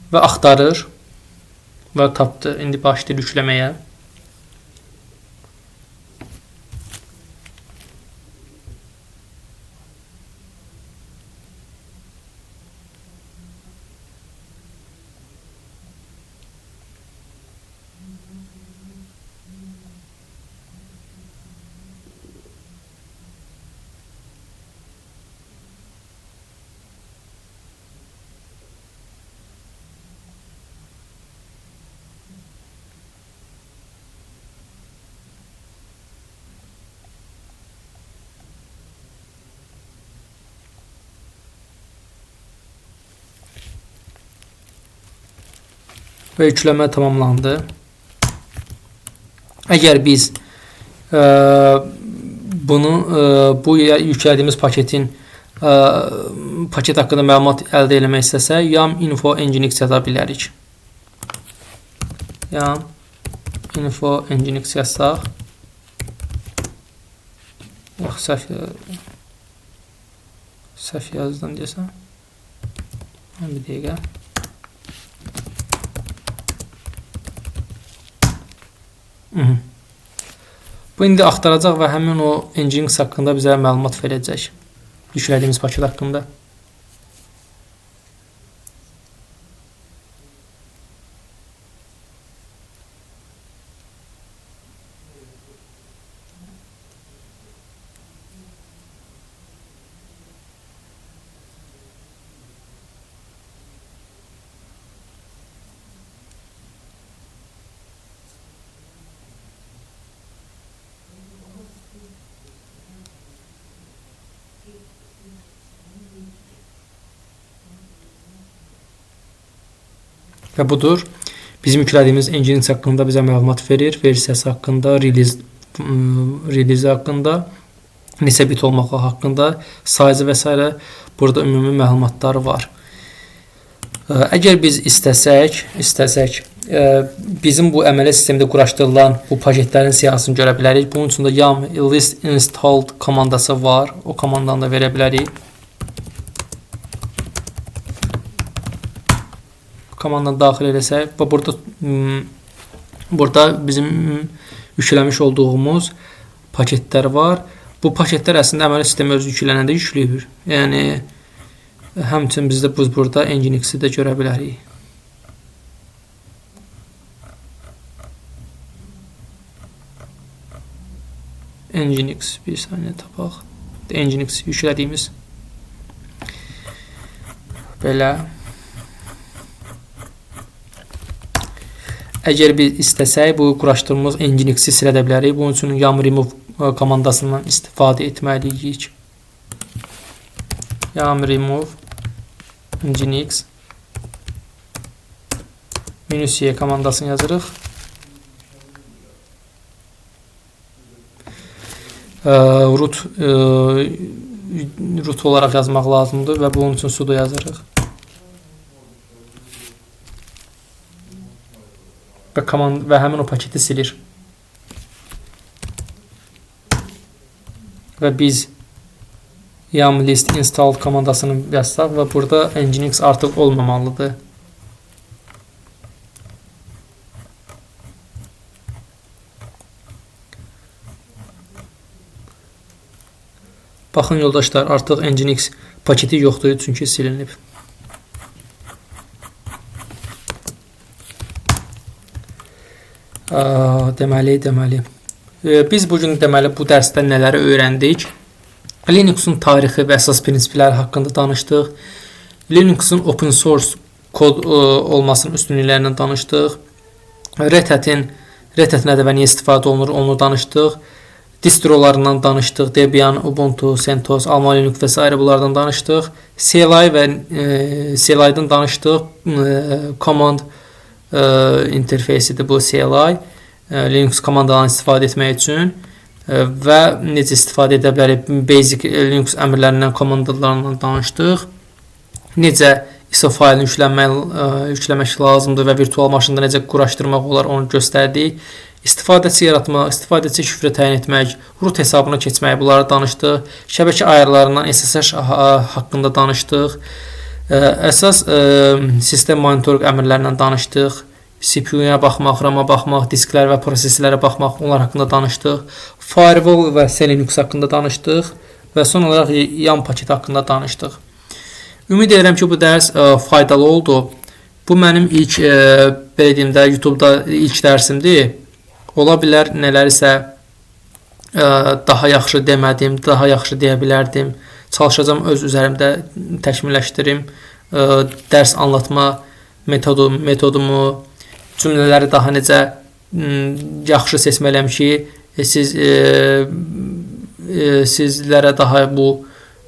Və axtarır və tapdı. İndi başlayır yükləməyə. Və yükləmə tamamlandı. Əgər biz bunu bu yüklədiyimiz paketin paket haqqında məlumat əldə eləmək istəsək, yum info nginx yaza bilərik. Yum info nginx yazsaq. Yox, səhv yazdım desəm. Bir dəqiqə. Bu indi axtaracaq və həmin o nginx haqqında bizə məlumat verəcək. Yüklədiyimiz paket haqqında. Və budur. Bizim yüklədiyimiz nginx haqqında bizə məlumat verir. Versiyası haqqında, release haqqında, neçə bit olmağı haqqında, size və s. Burada ümumi məlumatlar var. Əgər biz istəsək, bizim bu əməli sistemdə quraşdırılan bu paketlərin siyahısını görə bilərik. Bunun üçün də yum list installed komandası var. O komandanı da verə bilərik. Komandanı daxil eləsək və burada bizim yükləmiş olduğumuz paketlər var. Bu paketlər əslində əməli sistemi özü yüklənəndə yükləyir. Yəni həmçinin biz də burada nginx-i də görə bilərik. Nginx bir saniyə tapaq. Nginx yüklədiyimiz belə. Əgər biz istəsək, bu quraşdırdığımız nginx-i silə də bilərik. Bunun üçün yum remove komandasından istifadə etməliyik. Yum remove nginx -y komandasını yazırıq. Root olaraq yazmaq lazımdır və bunun üçün sudo yazırıq. Və həmin o paketi silir. Və biz yum list install komandasını yazsaq və burada nginx artıq olmamalıdır. Baxın yoldaşlar, artıq nginx paketi yoxdur, çünki silinib. Deməli. Biz bugün bu dərsdə nələri öyrəndik? Linux'un tarixi və əsas prinsipləri haqqında danışdıq. Linux'un open source kod olmasının üstünlüklərindən danışdıq. Red Hat nədir və niyə istifadə olunur, onu danışdıq. Distrolarından danışdıq. Debian, Ubuntu, CentOS, Alma Linux və s. bunlardan danışdıq. CLI və CLI-dan danışdıq. Command interfeysidir bu CLI. Linux komandalarını istifadə etmək üçün və necə istifadə edə bilərik? Basic Linux əmrlərindən, komandalarından danışdıq. Necə ISO faylını yükləmək lazımdır və virtual maşında necə quraşdırmaq olar, onu göstərdik. İstifadəçi yaratmaq, istifadəçi şifrə təyin etmək, root hesabına keçmək, bunları danışdıq. Şəbəkə ayarlarından SSH haqqında danışdıq. Əsas sistem monitorinq əmrlərindən danışdıq. CPU-ya baxmaq, RAM-a baxmaq, disklər və proseslərə baxmaq, onlar haqqında danışdıq. Firewall və SELinux haqqında danışdıq və son olaraq yum paketi haqqında danışdıq. Ümid edirəm ki, bu dərs faydalı oldu. Bu mənim ilk, belə deyim də, YouTube-da ilk dərsimdir. Ola bilər nələrisə daha yaxşı demədim, daha yaxşı deyə bilərdim. Çalışacağam öz üzərimdə təkmilləşdirim. Dərs anlatma metodumu, cümlələri daha necə yaxşı seçməliyəm ki, sizlərə daha bu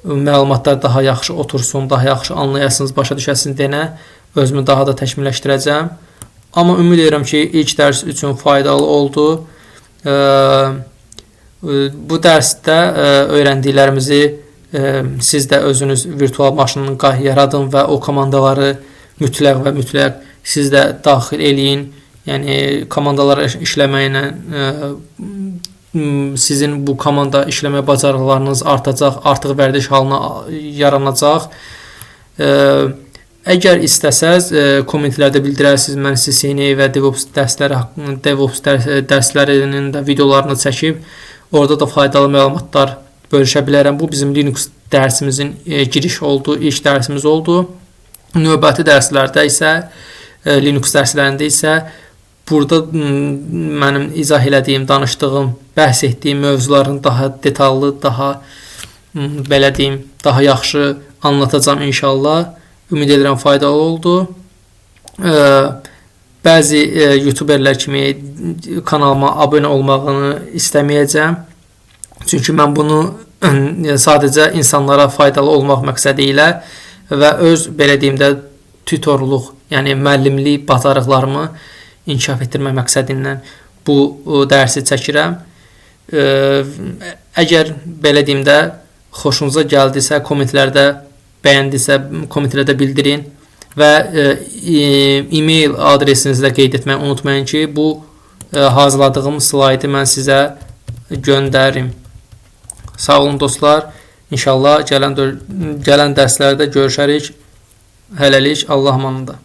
məlumatlar daha yaxşı otursun, daha yaxşı anlayasınız, başa düşəsiniz deyənə özümü daha da təkmilləşdirəcəm. Amma ümid edirəm ki, ilk dərs üçün faydalı oldu. Bu dərsdə öyrəndiklərimizi siz də özünüz virtual maşını yaradın və o komandaları mütləq və mütləq siz də daxil eləyin. Yəni komandalara işləməklə sizin bu komanda işləmə bacarıqlarınız artacaq, artıq vərdiş halına yaranacaq. Əgər istəsəz, kommentlərdə bildirərsiniz, mən CCNA və DevOps dərsləri haqqında, DevOps dərslərinin də videolarını çəkib, orada da faydalı məlumatlar bölüşə bilərəm. Bu bizim Linux dərsimizin giriş oldu, ilk dərsimiz oldu. Növbəti dərslərdə isə, Linux dərslərində isə burada mənim izah elədiyim, danışdığım, bəhs etdiyim mövzuların daha detallı, daha belə deyim, daha yaxşı anlatacağam inşallah. Ümid edirəm faydalı oldu. Bəzi YouTuberlər kimi kanalıma abunə olmağını istəməyəcəm. Çünki mən bunu sadəcə insanlara faydalı olmaq məqsədi ilə və öz belə deyim də tutorluq, yəni müəllimlik bacarıqlarımı inkişaf etdirmək məqsədi ilə bu dərsi çəkirəm. Əgər belə deyim də xoşunuza gəldisə, kommentlərdə bəyəndisə, kommentlərdə bildirin və e-mail adresinizi də qeyd etməyi unutmayın ki, bu hazırladığım slaydı mən sizə göndərim. Sağ olun dostlar. İnşallah gələn dərslərdə görüşərik. Hələlik Allah amanında.